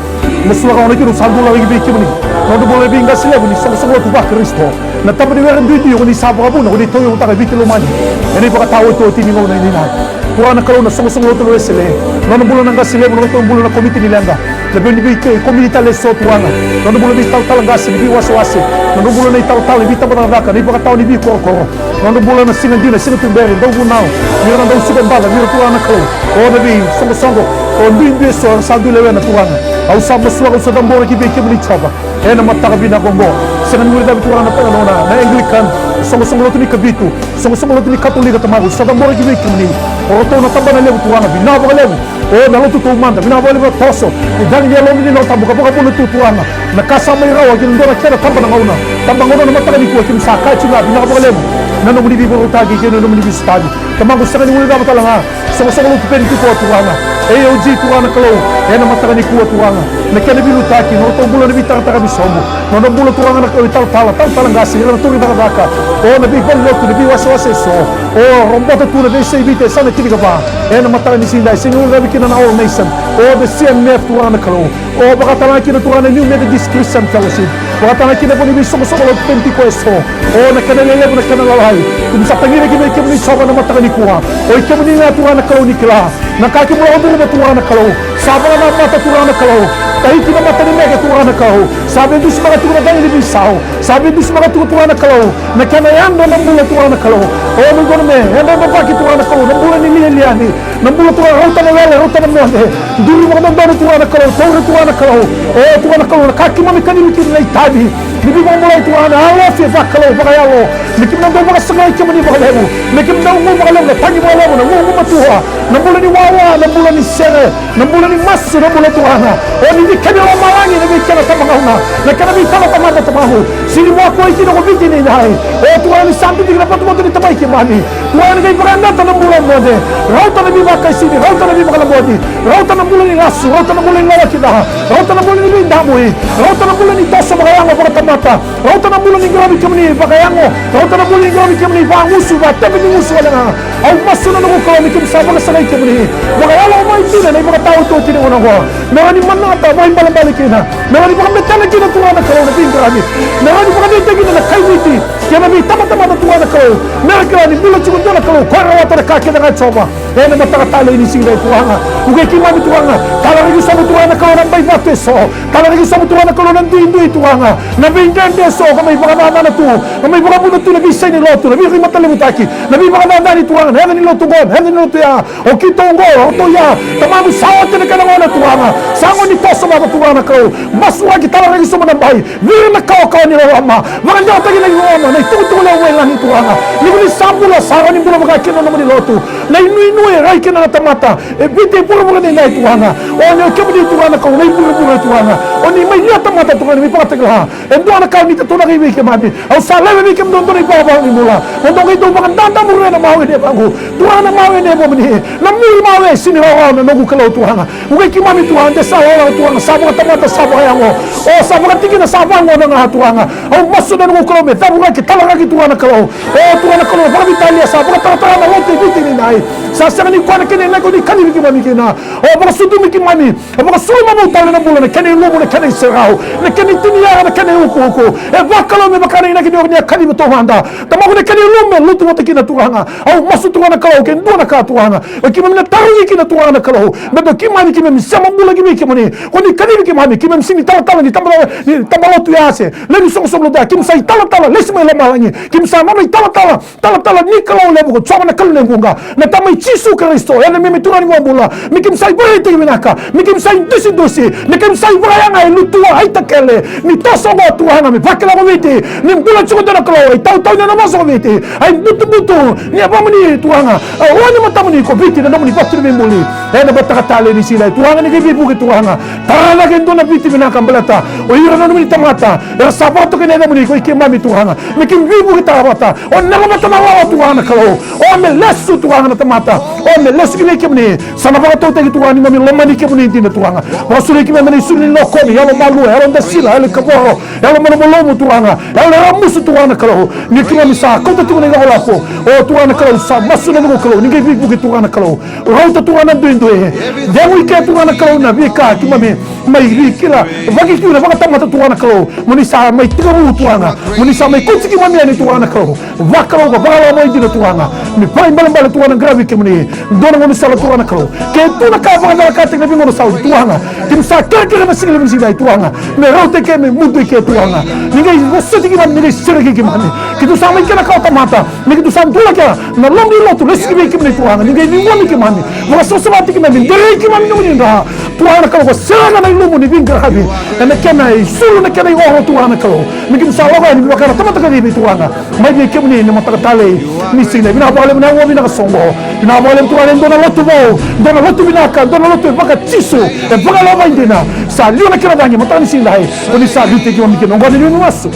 masulaka na kena sa dulaka ki vei kemuni. Na nodra bula na veiqase levu ni soqosoqo lotu vaKarisito. Na taba ni were duidui, o ni sa vakavuna, o ni tauyavutaka e Viti lomani. Ena ivakataotioti ni gauna edaidai. Turaga na Kalou, na soqosoqo lotu Wesele. Na nodra bula na qase levu, na nodra bula na komiti ni leqa. Na vei ni vei ke, komiti tale eso Turaga. Na nodra bula na veitalatala qase, na veiwasewase. Na nodra bula na italatala, na veitabacakacaka, na ivakatawa ni veikorokoro. Na nodra bula na siga dina, siga tuberi, dauvunau, vei ira na dausuka bala, vei ira Turaga na Kalou. O na veisoqosoqo, o duidui eso era sa dui lewena Turaga. Au sa masulaka, au sa cabora ki vei kemuni Jiova. Ena mataka vinaka oqo. Sega ni guilecavi Turaga na Kalou na, na Anglican, soqosoqo lotu ni Kavitu, soqosoqo lotu ni Katolika Tamaqu, sa cabora ki vei kemuni. O ratou na tabana levu Turaga, vinaka vakalevu. O na lotu taumada, vinaka vakalevu na toso. Ni cagi ni yalomu ni Yalo Tabu ka vakavuna tu Turaga. Na ka sa mai rawa ki na dua na kena taba na gauna. Taba gauna na mataka nikua keimami sa kaya tu ga, vinaka vakalevu. Na nomuni veivakarautaki kei na nomuni veisotavi. Tamaqu, sega ni guilecava tale ga. Soqosoqo lotu Penitiko Turaga. A O G Turaga na Kalou. Ena mataka nikua Turaga. Na kena veiliutaki, na nodratou bula na veitaratara veisobu. Na nodra bula Turaga na Kalou, italatala, talatala qase, ira na tauri cakacaka. O na veivalelotu, na veiwasewase eso. O robota tu na veiyasai Viti e sa na tinikava. Ena mataka ni siga edaidai, sega ni guilecavi kina na All Nation. O the C M F Turaga na Kalou. O vakatalega kina Turaga na New Methodist Christian Fellowship. Vakatalega kina vua ni veisoqosoqo lotu Penitiko eso. O na kena lelevu, na kena lalai. Keimami sa tagira ki vei kemuni Jiova na mataka nikua. O i kemuni ga Turaga na Kalou ni kila. Na ka kemuni lako curuma, Turaga na Kalou, sa vakanamata, Turaga na Kalou. Kaiti na mata ni meke, Turaga na Kalou. Sa veidusimaka tiko na cagi ni veisau. Sa veidusimaka tiko, Turaga na Kalou, na kena yadra na bula, Turaga na Kalou. O, me donu me yadradravaki, Turaga na Kalou, na bula ni lialia ni na bula, Turaga, rauta na wele, rauta na moce. Duri vakadodonu, Turaga na Kalou, taura, Turaga na Kalou. O, Turaga na Kalou, na ka keimami kacivi kina na itavi ni veivakabulai, Turaga, na yalofi vakalou, vakayalo. Me keimami na dau vakasagai kemuni vakalevu. Me keimami na gumatua vakalevu, na tagi vakalevu, na gumatua, na bula ni wawa, na bula ni sere, na bula ni masu, na bula, Turaga, o ni veikani lomalagi, na veikena tabagauna, na kena veitabatamata, Tamaqu. Sega ni vakakuai kina ko Viti edaidai. O, Turaga, ni sa biuti kina na votovoto ni Tamai keimami. Turaga, ni qai vakayadrata na bula moce. Rauta na veivakaisini, rauta na veivakalagoni, rauta na bula ni lasu, rauta na bula ni lawaki ca, rauta na bula ni veidamui, rauta na bula ni toso vakayago vakatamata, rauta na bula ni qaravi kemuni vakayago, rauta na bula ni qaravi kemuni vagusu, vatepe ni gusu wale ga. Au masu na noqu Kalou ni keimami sa vakasagai kemuni vakayalo mai dina na ivakataotioti ni gauna oqo. Me rawa ni manata vakaibalebale kina, me rawa ni vakamatei kina, Turaga na Kalou, na veiqaravi. Me rawa ni vakadeitaki kina na kai Viti kei na veitabatamata, Turaga na Kalou. Me ra kila ni bula tiko e dua na Kalou, koya e rawata na ka kece ga, Jiova. Ena mataka talei ni siga edai, Turaga, vuki keimami, Turaga. Talaraki sobu, Turaga na Kalou, na bai vatu eso. Talaraki sobu, Turaga na Kalou, na duidui, Turaga, na veidredre eso ka mai vakacacana tu, ka mai vakavuna tu na veisai ni lotu, na veivakamatalevutaki, na veivakacacani, Turaga, na yaca ni lotu oqo, na yaca ni lotu ya. O keitou oqo, o ratou ya, Tamaqu, sa oti na kena gauna, Turaga. Sa gauna ni toso vata, Turaga na Kalou. Masulaki, talaraki sobu na bai. Viri na kawakawa ni loloma. Vakadewataki na iloloma, na itukutuku levu mai lagi, Turaga. Ni ko ni sa bula, sa rawa ni bula vaka kina na nomuni lotu. Na inuinui e rai kina na tamata e Viti e vuravura edaidai, Turaga. O ni, o kemuni, Turaga na Kalou, na ivurevure, Turaga. O ni mai lia tamata, Turaga, ni mai vakatakila e dua na ka o ni tautaunaka vei keimami. Au sa laiva vei kemudou e dua na ivalavala ni bula. Mo dou qai dau vakadadamuria na mawe ni yavaqu, Turaga, na mawe ni yavamuni. Na muri mawe, sega ni rawarawa, na noqu Kalou, Turaga. Vuki keimami, Turaga, de sa lala, Turaga, sa vakatamata, sa vakayago. O, sa vakatikina, sa vaqona ga, Turaga. Au masu na noqu Kalou me cavuraki, talaraki, Turaga na Kalou. O, Turaga na Kalou, vakaveitalia, sa vakataratara na lotu e Viti edaidai. Sa sega ni koya na kena inaki o ni kacivi keimami kina. O, vakasucumi keimami. O, vakasulumamau tale na bula, na kena ilumu, na kena iserau, na kena itiniera, na kena iukuuku. E vakalou me vaka na inaki ni o ni a kacivi taumada. Tamaqu, na kena ilumu me lutu vata kina, Turaga. Au masu, Turaga na Kalou, ke dua na ka, Turaga, o keimami na tarogi kina, Turaga na Kalou, baleta o keimami, keimami sema bula ki vei kemuni. Ko ni kacivi keimami, keimami sega ni talatala ni taba, ni taba lotu ya se lewe ni soqosoqo lotu ya. Keimami sa italatala lesi mai lomalagi. Keimami sa nona italatala, talatala ni Kalou levu ko Jiova na Kalou lequ oqo, na Tama i Jisu Karisito, ena neimami Turaga ni bula. Me keimami sa ivakaraitaki vinaka, me keimami sa idusidusi, me keimami sa ivakayaga e lutua, ai takele ni toso oqo, Turaga, me vakila ko Viti ni bula tiko e dua na Kalou, ai tautauni na vosa ko Viti, ai butubutu ni yavamuni, Turaga, a, o ni matamuni ko Viti na nomuni vatu ni veibuli. Ena mataka talei ni siga edai, Turaga, ni qai veivuke, Turaga. Tara cake e dua na Viti vinaka baleta o ira na nomuni tamata era sa vakatokai na yacamuni ko i keimami, Turaga. Me keimami veivuke tara vata. O na lako vata na lawa, Turaga na Kalou. O me lesu, Turaga, na tamata. O me lesu ki vei kemuni. Sa na vakatautaki, Turaga, ni keimami lomani kemuni dina, Turaga. Vakasolia keimami ena isulu ni lokomi, yalo malua, yalo dasila, yalo i kavoro, yalo malumalumu, Turaga, yalo ramusu, Turaga na Kalou. Ni keimami sa kauta tiko na ilakolako. O, Turaga na Kalou, sa masu na noqu Kalou, ni qai veivuke, Turaga na Kalou. Rauta, Turaga, na duidui. Cegu i ke, Turaga na Kalou, na veika keimami mai kila, vakakiu na vakatamata, Turaga na Kalou. Mo ni sa mai tekivu, Turaga. Mo ni sa mai kauti keimami yani, Turaga na Kalou. Vakalou ka, vakalou mai dina, Turaga. Me vakaibalebale, Turaga, na qaravi kemuni. Dua na gaunisala, Turaga na Kalou, ke tu na ka e vakacalakataki na veigauna sa oti, Turaga, keimami sa kerekere ena siga levu ni siga edai, Turaga, me rauti ke, me mudu i ke, Turaga. Ni qai vosoti keimami, ni qai sereki keimami. Keitou sa mai kena kawatamata, ni keitou sa dulaka na loma ni lotu, lesu ki vei kemuni, Turaga. Ni qai veiwali keimami, vakasavasavataki keimami, derei keimami ena nomuni dra. Turaga na Kalou, ko sereka na ilumu ni veiqaravi ena kena isulu, na kena ioro, Turaga na Kalou. Me keimami sa lako yani me vaka na tamata kacivi, Turaga, mai vei kemuni ena mataka talei ni siga edai. Vinaka vakalevu na aua vinaka soqo. Vinaka vakalevu, Turaga, e dua na lotu vou, dua na lotu vinaka, dua na lotu e vaka-Jisu, e vakayalo vakaidina. Sa liu na kena cagi ena mataka ni siga edai. Ko ni sa liutaki keimami kina. Oqo na noqu masu,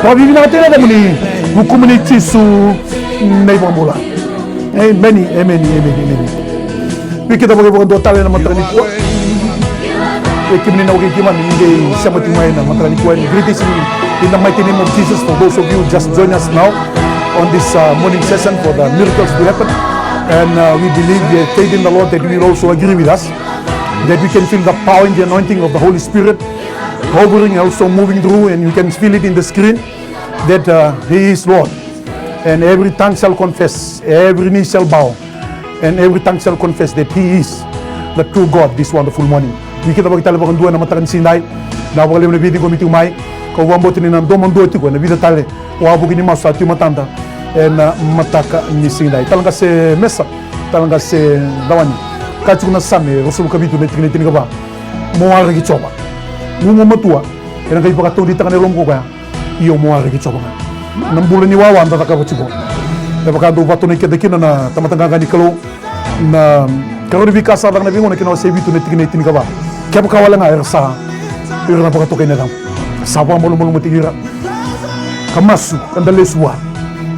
vakavinavinakataki ena yacamuni, vukumuni Jisu na iVakabula. Emeni, emeni, emeni, emeni. Vei keda vakaivakadua tale ena mataka nikua. Vei kemuni na wekai keimami ni qai sema tiko mai ena mataka nikua. Greetings in, in the mighty name of Jesus for those of you just join us now on this, uh, morning session for the miracles to happen. And, uh, we believe, we have faith in the Lord that you will also agree with us, that we can feel the power and the anointing of the Holy Spirit hovering, also moving through, and you can feel it in the screen, that, uh, He is Lord. And every tongue shall confess, every knee shall bow, and every tongue shall confess that He is the true God this wonderful morning. Ni kidavaki tale vakadua ena mataka ni siga edai. Na vakalevu na veiciqomi tiko mai. Kau vakabauta ni na domo dua tiko ena vica tale wavoki ni masu sa tu e matada ena mataka ni siga edai. Talaqase Mesa, talaqase Cawani. Ka tiko na Same ruasagavulu ka vitu na tikina e tinikava. Mo waraki Jiova. Gugumatua. Ena qai vakatauditaka na yalomu ko koya. Io, mo waraki Jiova ga. Na bula ni wawa da cakava tiko. Me vaka dau vatonai keda kina na tamata qaqa ni Kalou. Na karua ni veika sa caka na Veigauna kei na wase vitu na tikina e tinikava. Kevaka wale ga era sa, ira na vakatokai na yacamu, sa vakamalumalumutaki ira. Ka masu, ka da lesu vua.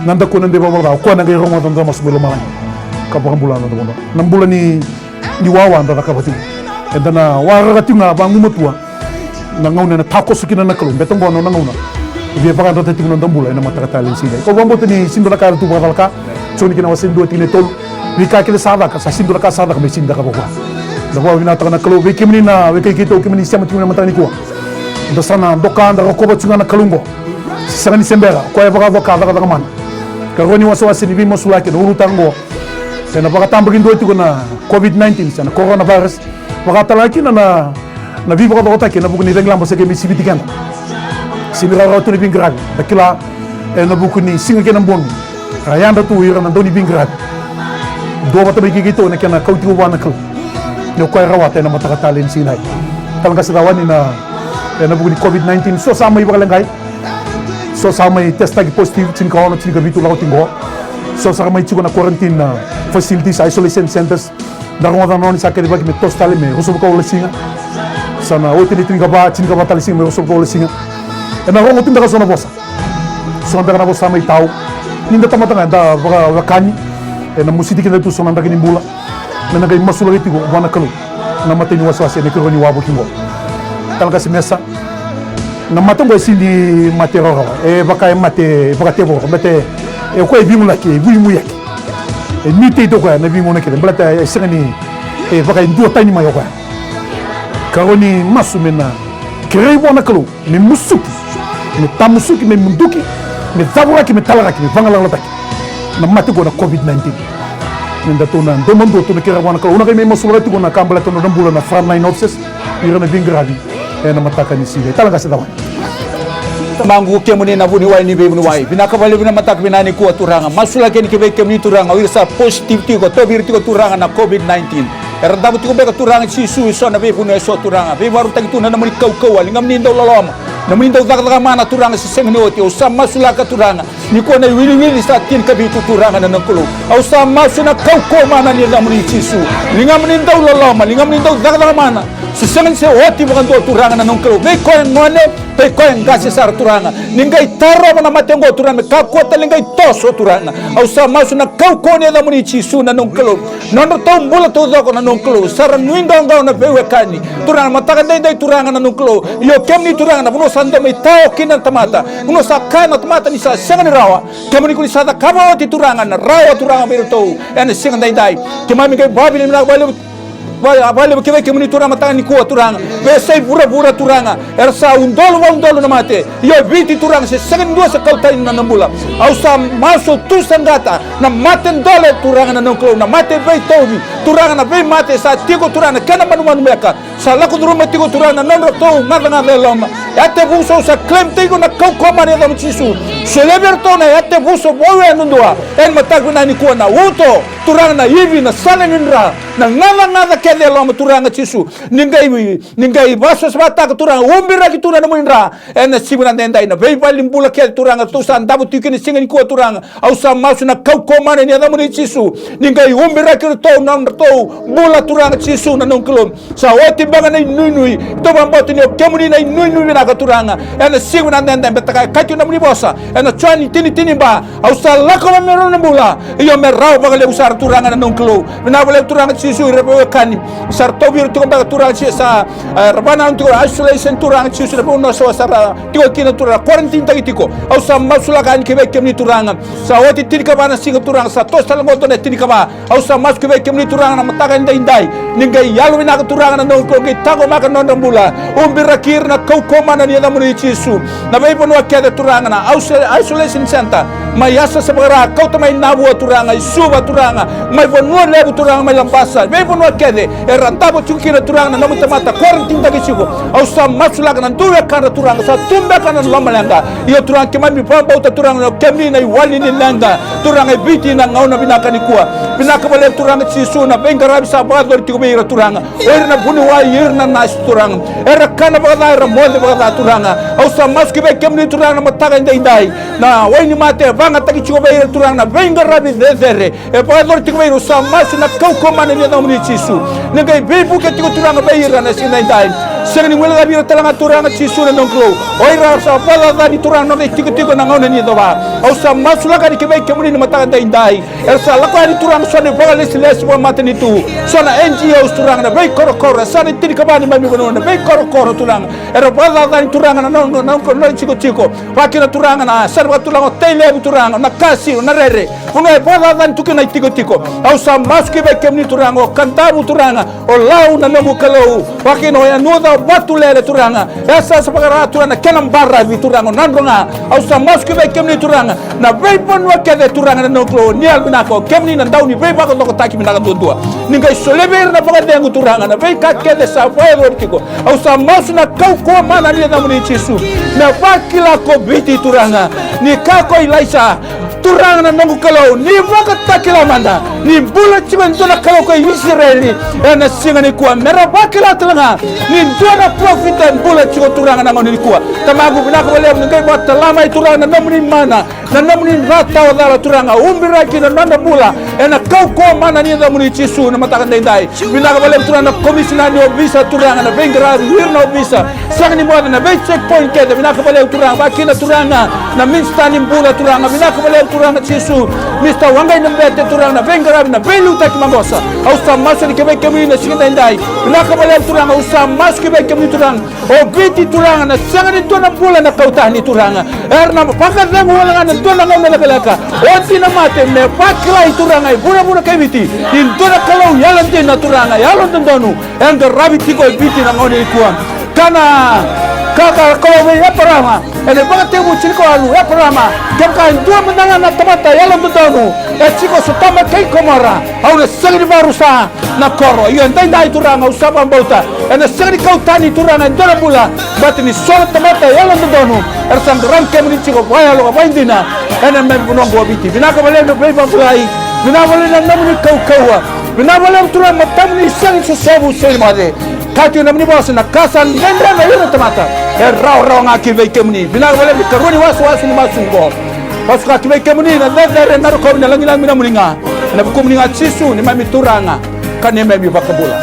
Na daku na dei vakavalaca, o koya na qai rogoca na noda masu mai lomalagi. Ka vakabula na noda vanua. Na bula ni ni wawa da cakava tiko. Eda na waraka tiko ga vagumatua na gauna ena takoso kina na Kalou. Beta oqo na gauna e via vakayadrata tiko na noda bula ena mataka talei ni siga edai. Kau vakabauta ni sega ni dua na ka era tu vakacalaka. Joni kei na wase dua tikina e tolu. Veika kece sa caka, sa sega ni dua na ka sa caka me sega ni caka vakakoya. Da vakavinavinakataka na Kalou vei kemuni na wekai keitou, kemuni sema tiko ena mataka nikua. Da sa na doka, da rokova tiko ga na Kalou oqo. Sega ni sebera, koya e vakacoka cakacaka mana. Karua ni wasewase ni veimasulaki ena ulutaga oqo. Ena vakatabakidua tiko na COVID nineteen se na coronavirus. Vakatalega kina na, na veivakacokotaki ena vuku ni cagilaba se qai mai siviti keda. Sega ni rawarawa tu na veiqaravi. Da kila ena vuku ni siga kei na bogi, ra yadra tu ira na dauniveiqaravi. Duavata mai kei keitou ena kena kau tiko vua na Kalou. Ni o koya e rawata ena mataka talei ni siga edai. Talaqase Cawani, na, ena vuku ni COVID nineteen, so sa mai vakaleqai. So sa mai testaki positive, tinikaono, tinikavitu lako tiko qo. So sa ra mai tiko na quarantine, na facilities, isolation centers. Da rogoca na nona ni sa kacivaki me toso tale me ruasagavulu ka walu na siga. Sa na oti na tinikava, tinikava tale siga me ruasagavulu ka walu na siga. Ena rogo tu beka so na vosa. So beka na vosa sa mai tau. Ni da tamata ga eda vakawekani. Ena mositi keda tu so na draki ni bula. Me na qai masulaki tiko vua na Kalou na imatai ni wasewase ena ikarua ni wavoki oqo. Talaqase Mesa. Na mate oqo e sega ni mate rawarawa, e vaka e mate vakatevoro, baleta e o koya e veigulaki, e vuivuiyaki. E mutate o koya na veigauna kece, baleta e sega ni, e vaka e duatani mai o koya. Karua ni masu me na kerei vua na Kalou me musuki, me tamusuki, me muduki, me cavuraki, me talaraki, me vagalalataki na mate oqo na COVID nineteen. Me datou na domadua, tou na kerea vua na Kalou. Au na qai mai masulaka tiko na ka baleta na nodra bula na frontline officers, ira na veiqaravi ena mataka ni siga. Talaqase Cawani. Tamaqu, kemuni na vuniwai ni veivuniwai, vinaka vakalevu na mataka vinaka nikua Turaga. Masulaki yani ki vei kemuni Turaga o ira sa positive tiko, tauvi ira tiko Turaga na COVID nineteen. Era davo tiko beka Turaga Jisu e so na veivanua e so Turaga. Veivakarautaki tu na nomuni kaukauwa, ligamuni dau loloma, nomuni dau cakacaka mana Turaga se sega ni oti. Au sa masulaka Turaga nikua na iwiliwili sa tinikavitu Turaga na noqu Kalou. Au sa masu ena kaukauwa mana ni yacamuni Jisu. Ligamuni dau loloma, ligamuni dau cakacaka mana se sega ni se oti vakadua Turaga na noqu Kalou. Vei koya e gone, vei koya e qase sara Turaga. Ni qai tarova na mate oqo Turaga me kakua tale ni qai toso Turaga. Au sa masu ena kaukauwa ni yacamuni Jisu na noqu Kalou. Nodratou bula taucoko na noqu Kalou, sa ra nuiqawaqawa na veiwekani Turaga, mataka daidai Turaga na noqu Kalou. Io kemuni Turaga na vanua sa dau mai tao kina na tamata, vanua sa kaya na tamata ni sa sega ni rawa. Kemuni ko ni sa cakava oti Turaga na rawa Turaga vei iratou ena siga daidai. Keimami qai vakavinavinaka vakalevu, vakalevu ki vei kemuni Turaga mataka nikua Turaga. Veiyasai vuravura Turaga, era sa udolu vakaudolu na mate. Io e Viti Turaga se sega ni dua sa kau tani na nona bula. Au sa masu, au tusaqata na mate dole Turaga na noqu Kalou, na mate veitauvi Turaga, na veimate sa tiko Turaga na kena manumanu beka. Sa lako curuma tiko Turaga na nodratou gacagaca e loma. Yatevuso, au sa claim tiko na kaukauwa mana ni yacamu Jisu. Solia vei iratou na yatevuso vou yadudua ena mataka vinaka nikua, na uto Turaga, na ivi, na sala ni dra, na gacagaca kece e loma Turaga Jisu. Ni qai, ni qai vakasavasavataka Turaga, ubiraki tu na nomuni dra ena siga vinaka daidai. Na veivalenibula kece Turaga, ratou sa davo tiko kina siga nikua Turaga. Au sa masu ena kaukauwa mana ni yacamuni Jisu, ni qai ubiraki iratou na nodratou bula Turaga Jisu na noqu Kalou. Sa oti beka na inuinui, tou vakabauta ni o kemuni na inuinui vinaka Turaga. Ena siga vinaka daidai, baleta e kaya tiko na nomuni vosa ena Joni tini tini, ba, au sa lako mai me rau na bula, io me rawa vakalevu sara Turaga na noqu Kalou. Vinaka vakalevu Turaga Jisu, ira veiwekani sa ra tauvi ira tiko beka Turaga Jisu, sa, e, ra vakanananu tiko isolation Turaga Jisu, na vanua sa ra tiko kina Turaga, quarantine taki tiko. Au sa masulaka yani ki vei kemuni Turaga. Sa oti tinikava na siga Turaga, sa toso tale qo dua na tinikava. Au sa masu ki vei kemuni Turaga na mataka edaidai, ni qai yalovinaka Turaga na noqu Kalou, qai taqomaka na nodra bula. Ubiraki ira ena kaukauwa mana ni yacamuni Jisu. Na veivanua kece Turaga, na iso-, isolation center, Mai Yasa, Yasa Vakara, kauta mai Navua Turaga, i Suva Turaga, mai Vanua Levu Turaga, mai Labasa, veivanua kece era davo tiko kina Turaga na nomu tamata, quarantine-taki tiko. Au sa masulaka na dua wekadra Turaga sa tu beka na lomaleqa. Io Turaga, keimami vakabauta Turaga na kemuni na iwali ni leqa Turaga e Viti na gauna vinaka nikua. Vinaka vakalevu Turaga Jisu na veiqaravi sa vakayacori tiko vei ira Turaga. O ira na vuniwai, ira na nasi Turaga. Era kana vakaca, era moce vakaca Turaga. Au sa masu ki vei kemuni Turaga na mataka edaidai. Na wainimate e vagataki tiko vei ira Turaga na veiqaravi cecere e vakayacori tiko vei ira, au sa masu na kaukauwa mana ni yacamuni Jisu. Ni qai veivuke tiko Turaga vei ira na siga edaidai. Sega ni guilecavi ira tale ga Turaga Jisu na noqu Kalou. O ira sa vakacacani Turaga na nodra itikotiko na gauna ni yacova. Au sa masulaka yani ki vei kemuni na mataka edaidai. Era sa lako yani Turaga so na ivakalesilesi vakamatanitu, so na N G Os Turaga, na veikorokoro, e sa na tinikava ni neimami vanua na veikorokoro Turaga. Era vakacacani Turaga na nodra, nodra, nodra itikotiko. Vakakina Turaga na sere vakaturaga o Tailevu Turaga, o Nakasiro, o Narere. Vanua e vakacacani tu kina na itikotiko. Au sa masu ki vei kemuni Turaga, o Kadavu Turaga, o Lau na noqu Kalou. Vakakina o Yanuca, o Vatulele Turaga. Yasa, Yasa Vakara Turaga, na kena baravi Turaga, o Nadroga. Au sa masu ki vei kemuni Turaga, na veivanua kece Turaga na noqu Kalou, ni yalovinaka, o kemuni na dau ni veivakacokotaki vinaka duadua. Ni qai solia vei ira na vakacegu Turaga, na veika kece sa vakayacori tiko. Au sa masu na kaukauwa mana ni yacamuni Jisu. Me vakila ko Viti Turaga, ni kaya ko Ilaisa, Turaga na noqu Kalou, ni vakatakila mada ni bula tiko e dua na Kalou ko Isireli ena siga nikua. Me ra vakila tale ga ni dua na parofita e bula tiko Turaga na gauna nikua. Tamaqu, vinaka vakalevu ni qai vakatala mai Turaga na nomuni mana, na nomuni dra tawa cala Turaga, ubiraki na nodra bula ena kaukauwa mana ni yacamuni Jisu na mataka edaidai. Vinaka vakalevu Turaga na komisina ni ovisa Turaga, na veiqaravi ira na ovisa. Sega ni moce na vei checkpoint kece, vinaka vakalevu Turaga, vakakina Turaga na minisita ni bula Turaga, vinaka vakalevu Turaga Jisu. Minisita Waqainabete Turaga, na veiqaravi, na veiliutaki maqosa. Au sa masu yani ki vei kemuni na siga edaidai. Vinaka vakalevu Turaga, au sa masu ki vei kemuni Turaga. O Viti Turaga, na sega ni dua na bula na kau tani Turaga. Era na vakacegu wale ga na dua na gauna lekaleka. Oti na mate, me vakilai Turaga e vuravura kei Viti ni dua na Kalou yalodina Turaga, yalododonu. E qaravi tiko e Viti na gauna nikua. Ka na ka, ka, ka Kalou vei Eparama ena iVakatekivu tinikawalu, Eparama, kevaka e dua mada ga na tamata yalododonu e tiko Sotoma kei Komora, au na sega ni vakarusa na koro. Io, edaidai Turaga, au sa vakabauta ena sega ni kau tani Turaga e dua na bula, baleta ni so na tamata yalododonu era sa qaravi kemuni tiko vakayalo ka vakaidina ena neimami vanua oqo o Viti. Vinaka vakalevu na veivakabulai, vinaka vakalevu na nomuni kaukauwa, vinaka vakalevu Turaga matamuni sega ni sosovu, sega ni moce. Ka tiko na nomuni vosa, na ka sa dredre vei ira na tamata e rawarawa ga ki vei kemuni. Vinaka vakalevu na ikarua ni wasewase ni masu oqo. Vasu ka ki vei kemuni na cecere, na rokovi, na lagilagi, na muni ga. Ena vukumuni ga Jisu, neimami Turaga ka neimami iVakabula.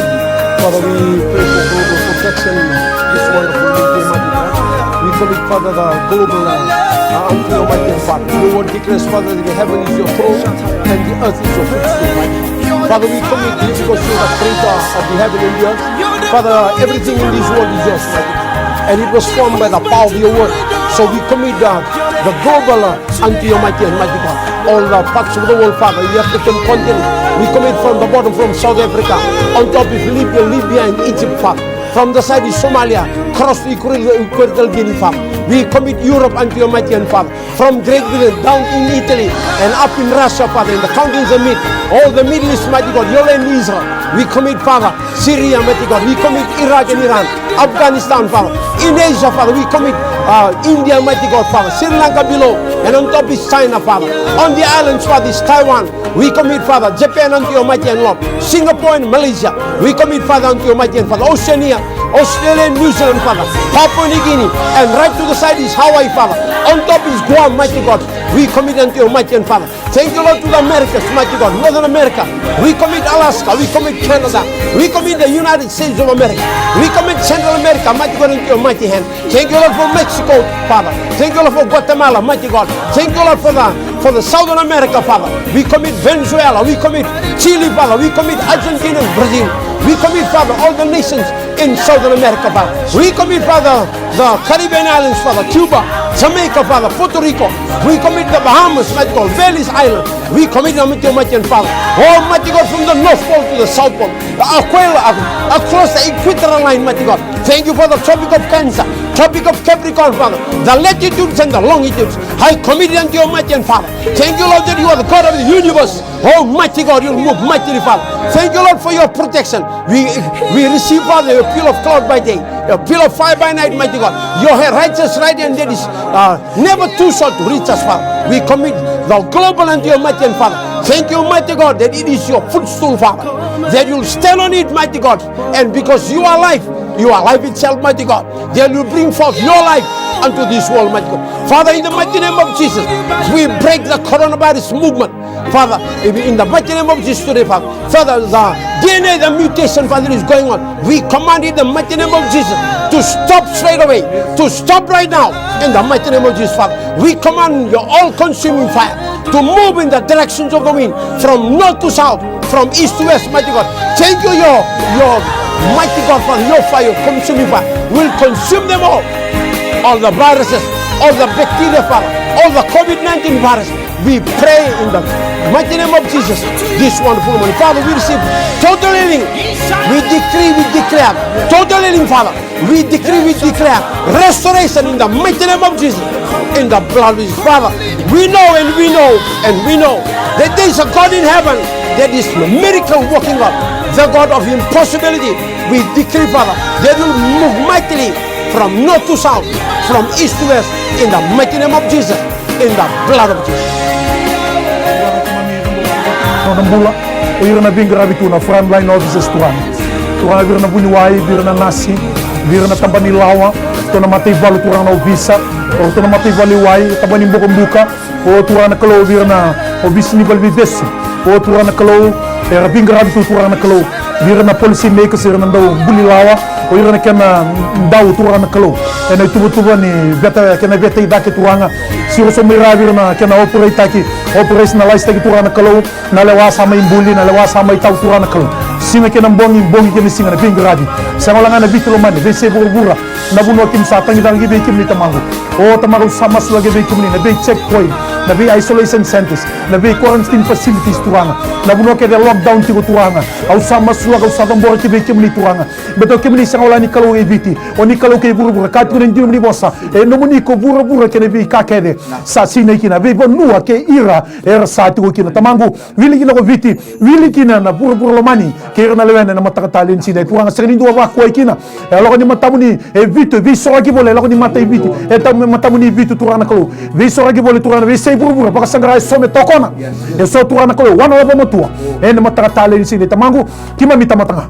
Father, we pray for global protection in this wonderful day, mighty God. We commit, Father, the global, uh, uh, unto your mighty hand, Father. Your word declares, Father, that the heaven is your throne and the earth is your footstool, mighty God. Father, we commit this because you are the creator of the heaven and the earth. Father, everything in this world is yours, mighty God. And it was formed by the power of your word. So we commit, uh, the global, uh, unto your mighty hand, mighty God. All the parts of the world, Father, the African continent, we commit from the bottom, from South Africa, on top is Libya, Libya and Egypt, Father. From the side is Somalia, cross to Equatorial, Equatorial Guinea, Father. We commit Europe unto your mighty hand, Father. From Great Britain, down in Italy, and up in Russia, Father, in the counties amid all the Middle East, mighty God, your land Israel. We commit, Father, Syria, mighty God. We commit Iraq and Iran, Afghanistan, Father. In Asia, Father, we commit, uh, India, mighty God, Father. Sri Lanka below, and on top is China, Father. On the islands, Father, is Taiwan. We commit, Father, Japan unto your mighty hand, Lord. Singapore and Malaysia, we commit, Father, unto your mighty hand, Father. Oceania, Australia and New Zealand, Father. Papua New Guinea, and right to the side is Hawaii, Father. On top is Guam, mighty God. We commit unto your mighty hand, Father. Thank you, Lord, to the Americas, mighty God. Northern America, we commit Alaska, we commit Canada, we commit the United States of America, we commit Central America, mighty God, into your mighty hand. Thank you, Lord, for Mexico, Father. Thank you, Lord, for Guatemala, mighty God. Thank you, Lord, for the, for the Southern America, Father. We commit Venezuela, we commit Chile, Father. We commit Argentina and Brazil. We commit, Father, all the nations in Southern America, Father. We commit, Father, the Caribbean islands, Father, Cuba, Jamaica, Father, Puerto Rico. We commit the Bahamas, mighty God, Belize Island. We commit them into your mighty hand, Father. Almighty God, from the North Pole to the South Pole, Aquila, across the equatorial line, mighty God. Thank you for the Tropic of Cancer, Tropic of Capricorn, Father. The latitudes and the longitudes. I commit it unto your mighty hand, Father. Thank you, Lord, that you are the God of the universe. Almighty God, you'll move mightily, Father. Thank you, Lord, for your protection. We, we receive, Father, your pillar of cloud by day, your pillar of fire by night, mighty God. Your righteous right hand that is, uh, never too short to reach us, Father. We commit the global unto your mighty hand, Father. Thank you, mighty God, that it is your footstool, Father, that you'll stand on it, mighty God. And because you are life, you are life itself, mighty God, that will bring forth your life unto this world, mighty God. Father, in the mighty name of Jesus, we break the coronavirus movement. Father, in the mighty name of Jesus today, Father. Father, the D N A, the mutation, Father, is going on. We command in the mighty name of Jesus to stop straight away, to stop right now, in the mighty name of Jesus, Father. We command your all-consuming fire to move in the directions of the wind, from north to south, from east to west, mighty God. Thank you, your, your mighty God, Father, your fire, your consuming fire will consume them all. All the viruses, all the bacteria, Father, all the COVID nineteen virus, we pray in the mighty name of Jesus, this wonderful morning. Father, we receive total healing. We decree, we declare total healing, Father. We decree, we declare restoration in the mighty name of Jesus. In the blood of Jesus, Father, we know and we know and we know that there is a God in heaven that is a miracle working God, the God of impossibility. We decree, Father, that you move mightily from north to south, from east to west, in the mighty name of Jesus, in the blood of Jesus. Nona bula, o ira na veiqaravi tu na frontline officers, Turaga. Turaga, vei ira na vuniwai, vei ira na nasi, vei ira na tabana ni lawa, ratou na mataivalu, Turaga, na ovisa, ratou na mataivalu i wai, tabana ni bokobuka, o Turaga na Kalou, vei ira na ovisa ni valeniveivesu, o Turaga na Kalou, era veiqaravi tu, Turaga na Kalou, vei ira na policy makers, ira na dau buli lawa, o ira na kena dau, Turaga na Kalou, ena ituvatuva ni veta, kena veta i cake, Turaga. Siro sobu mai ra vei ira na kena operaitaki, operationalizetaki, Turaga na Kalou, na lewa sa mai buli, na lewa sa mai tau, Turaga na Kalou. Siga kei na bogi, bogi kei na siga, na veiqaravi. Sega wale ga na Viti lomani, veiyasai vuravura, na vanua keimami sa tagicaki vei kemuni, Tamaqu. O Tamaqu, au sa masulaki vei kemuni na vei checkpoint, na vei isolation centers, na vei quarantine facilities, Turaga. Na vanua kece e lockdown tiko, Turaga, au sa masulaka, au sa cabora ki vei kemuni, Turaga. Baleta o kemuni sega wale ni Kalou e Viti, o ni Kalou kei vuravura. Ka tiko na dina ni vosa, e nomuni ko vuravura kei na veika kece sa sinai kina, veivanua kei ira era sa tiko kina. Tamaqu, wili kina ko Viti, wili kina na vuravura lomani kei ira na lewena ena mataka talei ni siga. Turaga, sega ni dua vakuwai kina. E lako ni matamuni e vitu, e veisoraki voli, e lako ni mata i Viti, e tau me matamuni e vitu, Turaga na Kalou. Veisoraki voli, Turaga, na veiyasai vuravura, vakasaqara eso me tokona. Eso, Turaga na Kalou, wana, lavo, matua, ena mataka talei ni siga. Tamaqu, keimami tamata ga,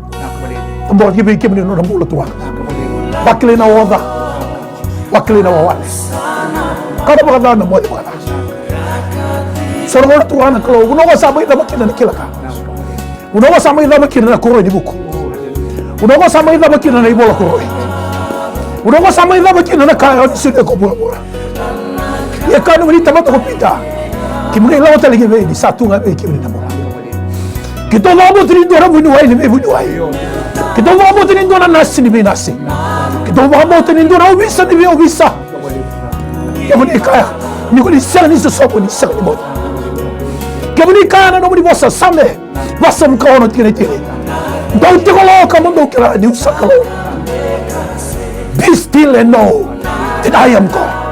cabora ki vei kemuni na nona bula, Turaga. Vakilai na oca, vakilai na wawale. Kana vakaca, na moce vakaca. So na gauna, Turaga na Kalou, vanua ko sa mai cava kina na kila ka, vanua ko sa mai cava kina na koroi ni vuku, vanua ko sa mai cava kina na ivola koroi, vanua ko sa mai cava kina na ka o ni solia ko vuravura. Ia kaya nomuni tamata ko Pita, kemuni lako tale ki vei, ni sa tu ga vei kemuni na bula. Keitou vakabauta ni dua na vuniwai ni veivuniwai. Keitou vakabauta ni dua na nasi ni veinasi. Keitou vakabauta ni dua na ovisa ni veiovisa. Kemuni kaya ni ko ni sega ni sosomu, ni sega ni moce. Kemuni kaya na nomuni vosa, Same vasagavulu ka ono, tikina e tini: Dou tiko lo ka mo dou kila ni'u sa Kalou. Be still and know that I am God.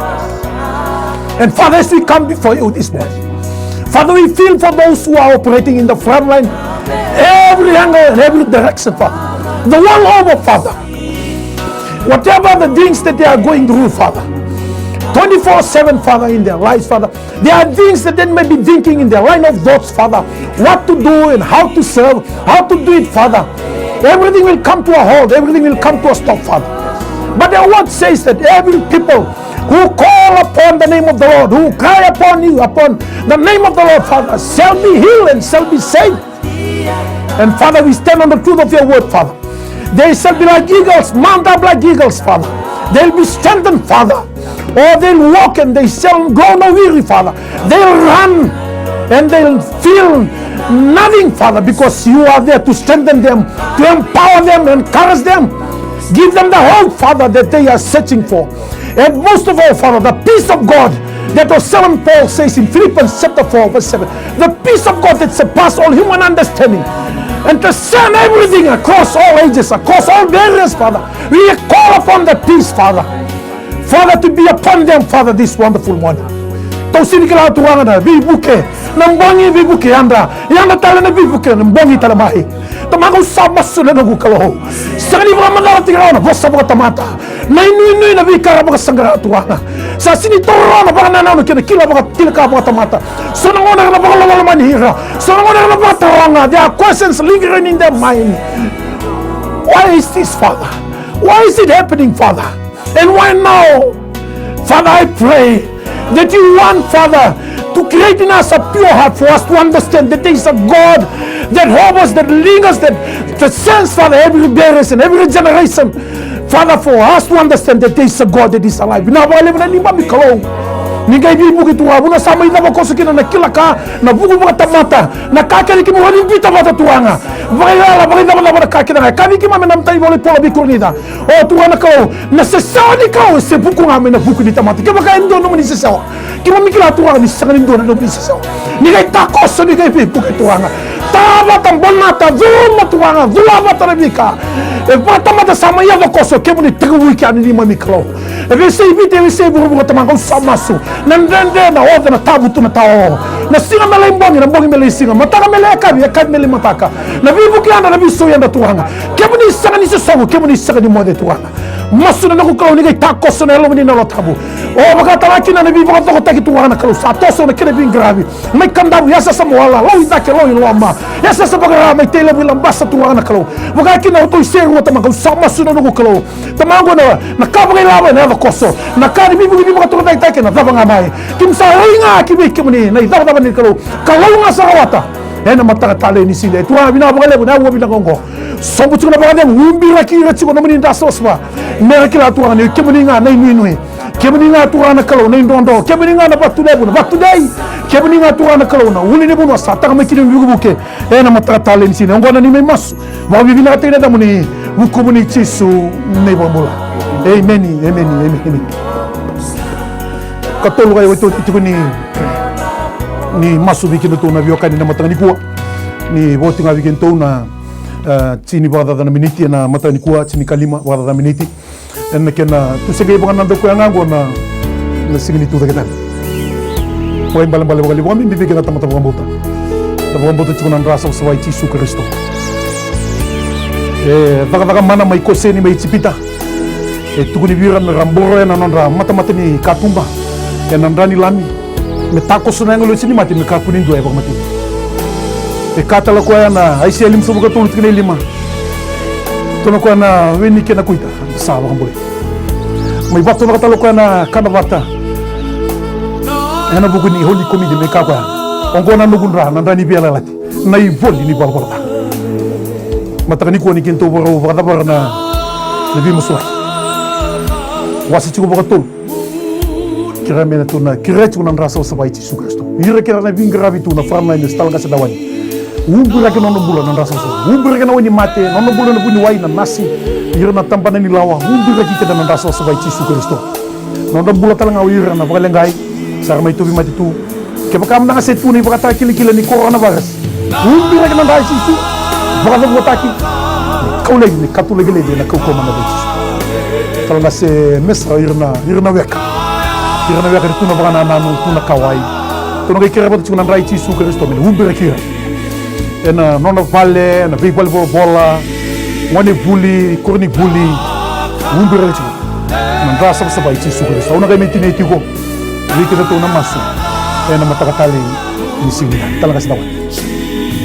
And Father, as we come before you this morning, Father, we feel for those who are operating in the front line, every angle and every direction, Father. The world over, Father. Whatever the things that they are going through, Father, twenty-four seven, Father, in their lives, Father, there are things that they may be thinking in their line of thoughts, Father, what to do and how to serve, how to do it, Father. Everything will come to a halt, everything will come to a stop, Father. But the word says that every people who call upon the name of the Lord, who cry upon you, upon the name of the Lord, Father, shall be healed and shall be saved. And Father, we stand on the truth of your word, Father. They shall be like eagles, mount up like eagles, Father. They'll be strengthened, Father. Oh, they'll walk and they shall grow no weary, Father. They'll run and they'll feel nothing, Father, because you are there to strengthen them, to empower them, encourage them. Give them the hope, Father, that they are searching for. And most of all, Father, the peace of God that was seven Paul says in Philippians chapter four, verse seven, the peace of God that surpasses all human understanding and transcends everything across all ages, across all barriers, Father. We call upon the peace, Father. Father, to be upon them, Father, this wonderful morning. Tou sega ni kila, Turaga, na veivuke, na bogi, veivuke yadra, yadra tale na veivuke, na bogi tale mai. Tamaqu, au sa masu na noqu Kalou. Sega ni vakamacala tiko rawa na vosa vakatamata, na inuinui, na veika ra vakasaqara, Turaga. Sa sega ni taura rawa na vakanananu kei na kila vakatilaka vakatamata. So na gauna era na vakalomalomani ira, so na gauna era na vakataroga. There are questions lingering in their mind. Why is this, Father? Why is it happening, Father? And why now? Father, I pray that you want, Father, to create in us a pure heart for us to understand that there is a God that hovers, that lingers, that transcends, Father, every barriers and every generation. Father, for us to understand that there is a God that is alive. Vinaka vakalevu na neimami Kalou. Ni qai veivuke, Turaga, vuna sa mai cava koso kina na kila ka, na vuku vakatamata, na ka kece keimami rawa ni biuta vata, Turaga. Vakailala, vakaicavacava na ka kece ga e kaya vei keimami na imatai ni ivola ni Paula vei Korinica. O Turaga na Kalou, na sesewa ni Kalou e se vuku ga mai na vuku ni tamata. Kevaka e dua nomuni sesewa, keimami kila, Turaga, ni sega ni dua na nomuni sesewa. Ni qai takoso, ni qai veivuke, Turaga. Tara vata, bonata, curuma, Turaga, cula vata na veika e vakatamata sa mai yaco koso, kemuni tekivuna kina, neimami Kalou. E veiyasai Viti, e veiyasai vuravura, Tamaqu, au sa masu. Na dredre, na oca, na tavutu, na tao. Na siga me lai bogi, na bogi me lai siga. Mataka me lai yakavi, yakavi me lai mataka. Na veivuke yadra, na veisau yadra, Turaga. Kemuni sega ni sosovu, kemuni sega ni moce, Turaga. Masu na noqu Kalou, ni qai takoso na Yalomuni na Yalo Tabu. O, vaka tale ga kina na veivakacokotaki, Turaga na Kalou, sa toso na kena veiqaravi. Mai Kadavu, yasayasa Moala, Lau i cake, Lau i loma, yasayasa Vakarau, mai Tailevu i Labasa, Turaga na Kalou. Vaka kina o ratou i Serua, Tamaqu, au sa masu na noqu Kalou. Tamaqu, na, na ka vakailavo ena yaco koso. Na ka ni veivuke ni vakatorodaitaki ena cava ga mai. Keimami sa lai ga ki vei kemuni na icavacava ni Kalou. Kalou ga sa rawata. Ena mataka talei ni siga. E Turaga, vinaka vakalevu na aua vinaka oqo. Sobu tiko na vakacegu, ubiraki ira tiko nomuni dra savasava. Me ra kila, Turaga, ni o kemuni ga na inuinui. Kemuni ga, Turaga na Kalou, na idrodro. Kemuni ga na vatu levu, na vatu dei. Kemuni ga, Turaga na Kalou, na ulu ni vanua sa taka mai kina na vukevuke. Ena mataka talei ni siga oqo na neimami masu, vakavinavinakataki na yacamuni, vukumuni Jisu na iVakabula. Emeni, emeni, emeni, emeni. Katolu ga e oti tiko ni, ni masu vei kedatou na veiwekani na mataka nikua. Ni vo tiko ga vei kedatou na, e, tini vakacaca na miniti ena mataka nikua, tini ka lima vakacaca na miniti. Ena kena tu se qai vakanadaku koya ga oqo na, na siga ni tucake tale. Vakaibalebale vakalevu vakabibi vei keda na tamata vakabauta. Da vakabauta tiko na dra savasava i Jisu Karisito. E cakacaka mana mai Koseni mai Ijipita. E tukuni vei ira me ra boro ena nodra matamata ni katuba ena dra ni lami. Me takoso na yago lewe ni mate me kakua ni dua e vakamatei. E kaya tale o koya na Aisea limasagavulu ka tolu tikina e lima. Tukuna o koya na we ni kena kuita sa vakabolei. Mai vakatonaka tale o koya na kana vata ena vuku ni Holy Communion, me kaya o koya, oqo na noqu dra, na dra ni veiyalayalati, na ivoli ni valavala ca. Mataka nikua ni kedatou vakarau vakacavara na, na veimasulaki. Wase tiko vakatolu. Kerea me na tu na, kerea tiko na dra savasava i Jisu Karisito. Ira kece na veiqaravi tu na frontline, na stalaqase, dawani. Ubiraki na nona bula na dra savasava. Ubiraki na wainimate, na nona bula na vuniwai, na nasi, ira na tabana ni lawa. Ubiraki keda na dra savasava i Jisu Karisito. Na nodra bula tale ga o ira na vakaleqai, sa ra mai tauvimate tu. Kevaka mada ga se tu na ivakatakilakila ni coronavirus, ubiraki na dra i Jisu, vakacavutaki, kau laivi, me ka tu laivilaivi ena kaukauwa mana vei Jisu. Tale ga se mesa, ira na, ira na weka, ira na weka ni tu na vakanananu, tu na kauwai. Tou na qai kerea vata tiko na dra i Jisu Karisito me na ubiraki ira ena nona vale, ena veivale volavola, gone vuli, koronivuli, ubiraki tiko na dra savasava i Jisu Karisito. Au na qai mai tinia tiko vei kedatou na masu ena mataka talei ni siga ni, tale ga se dawani.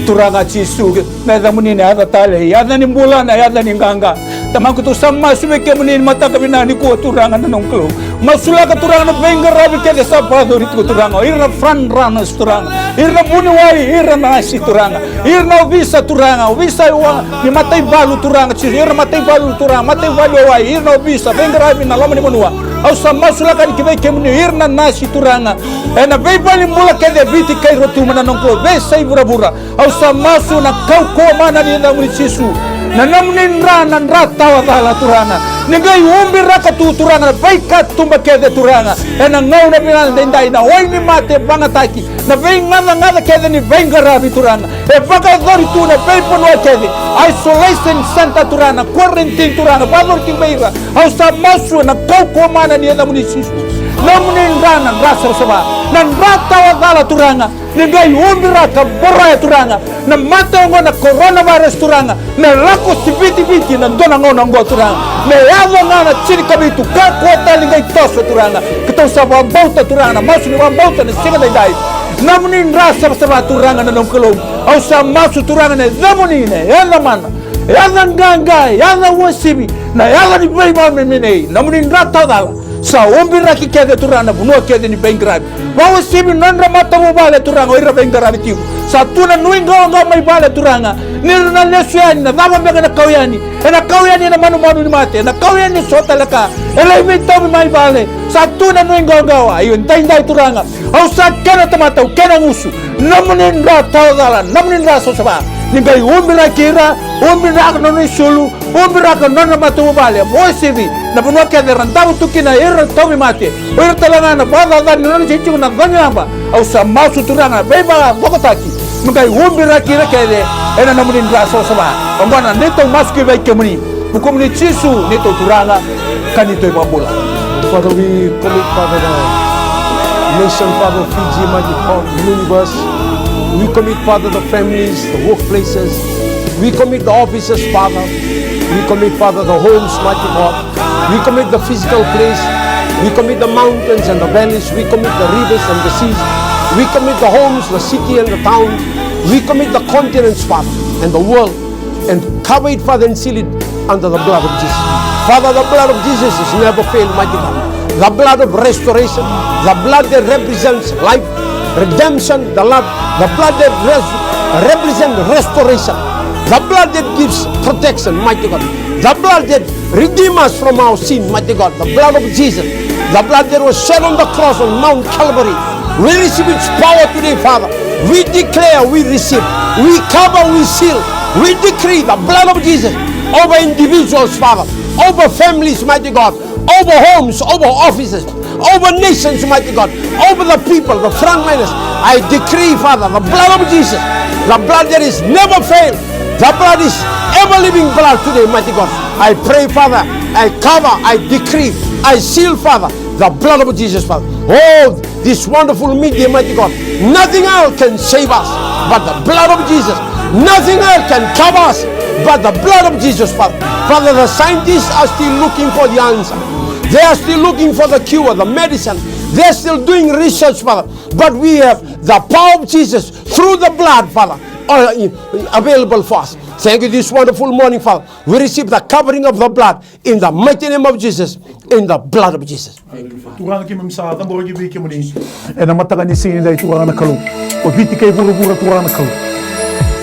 Turaga Jisu, na yacamuni na yaca talei, yaca ni bula, na yaca ni qaqa. Tamaqu, tou sa masu vei kemuni ni mataka vinaka nikua, Turaga na noqu Kalou. Masulaka, Turaga, na veiqaravi kece sa vakayacori tiko, Turaga. O ira na front runners, Turaga. Ira na vuniwai, ira na nasi, Turaga. Ira na ovisa, Turaga. Ovisa, Turaga, ni mataivalu, Turaga Jisu, ira na mataivalu, Turaga, mataivalu e wai, ira na ovisa, veiqaravi na loma ni vanua. Au sa masulaka yani ki vei kemuni, ira na nasi, Turaga, ena veivale ni bula kece e Viti kei Rotuma na noqu Kalou, veiyasai vuravura. Au sa masu na kaukauwa mana ni yacamuni Jisu, na nomuni dra, na dra tawa cala, Turaga. Ni qai ubiraka tu Turaga na veikatuba kece Turaga. Ena gauna vinaka daidai na wai ni mate vagataki, na veigacagaca kece ni veiqaravi Turaga. E vakayacori tu na veivanua kece, isolation center Turaga, na quarantine Turaga, vakayacori tu vei ira. Au sa masu ena kaukauwa mana ni yacamuni Jisu. Nomuni dra na dra savasava, na dra tawa cala Turaga. Ni qai ubiraka, boroya Turaga na mate oqo na coronavirus Turaga, me lako sivitiviti na dua na gauna oqo Turaga, me yaco ga na tinikavitu, kakua tale ni qai toso Turaga. Keitou sa vakabauta Turaga na masu ni vakabauta na siga daidai. Nomuni dra savasava Turaga na noqu Kalou. Au sa masu Turaga na yacamuni na yaca mana, yaca qaqa, yaca uasivi, na yaca ni veivakamemenei, nomuni dra tawa cala. Sa ubiraki kece Turaga na vanua kece ni veiqaravi. Vakauasivi nodra matavuvale Turaga o ira veiqaravi tiko. Sa tu na nuiqawaqawa mai vale Turaga. Ni ra na lesu yani, na cava beka ena kau yani? Ena kau yani ena manumanu ni mate, ena kau yani eso tale ka. E lai veitauvi mai vale. Sa tu na nuiqawaqawa. Io, daidai Turaga, au sa kena tamata, au kena gusu. Nomuni dra tawa cala, nomuni dra savasava. Ni qai ubiraki ira, ubiraka na nodra isulu, ubiraka na nodra matavuvale, mo sivi na vanua kece era davo tu kina, ira tauvimate, o ira tale ga na vakacacani na nodra itikotiko na cagilaba. Au sa masu Turaga na veivakacokotaki, me qai ubiraki ira kece ena nomuni dra savasava. Oqo na neitou masu ki vei kemuni, vukumuni Jisu, neitou Turaga ka neitou iVakabula. Father, we commit, Father, the nation, Father, of Fiji, mighty God, the universe. We commit, Father, the families, the workplaces. We commit the offices, Father. We commit, Father, the homes, mighty God. We commit the physical place. We commit the mountains and the valleys. We commit the rivers and the seas. We commit the homes, the city and the town. We commit the continents, Father, and the world, and cover it, Father, and seal it under the blood of Jesus. Father, the blood of Jesus is never failed, mighty God. The blood of restoration, the blood that represents life, redemption, the love, the blood that res- represents restoration, the blood that gives protection, mighty God. The blood that redeems us from our sin, mighty God. The blood of Jesus, the blood that was shed on the cross on Mount Calvary. We receive its power today, Father. We declare, we receive, we cover, we seal, we decree the blood of Jesus over individuals, Father, over families, mighty God, over homes, over offices, over nations, mighty God, over the people, the frontliners. I decree, Father, the blood of Jesus, the blood that is never failed, the blood is ever living blood today, mighty God. I pray, Father, I cover, I decree, I seal, Father, the blood of Jesus, Father. Oh, this wonderful media, mighty God. Nothing else can save us but the blood of Jesus. Nothing else can cover us but the blood of Jesus, Father. Father, the scientists are still looking for the answer. They are still looking for the cure, the medicine. They are still doing research, Father. But we have the power of Jesus through the blood, Father, uh, available for us. Thank you this wonderful morning, Father. We receive the covering of the blood in the mighty name of Jesus, in the blood of Jesus. Turaga, keimami sa cabora ki vei kemuni ena mataka ni siga nidai, Turaga na Kalou. O Viti kei vuravura, Turaga na Kalou.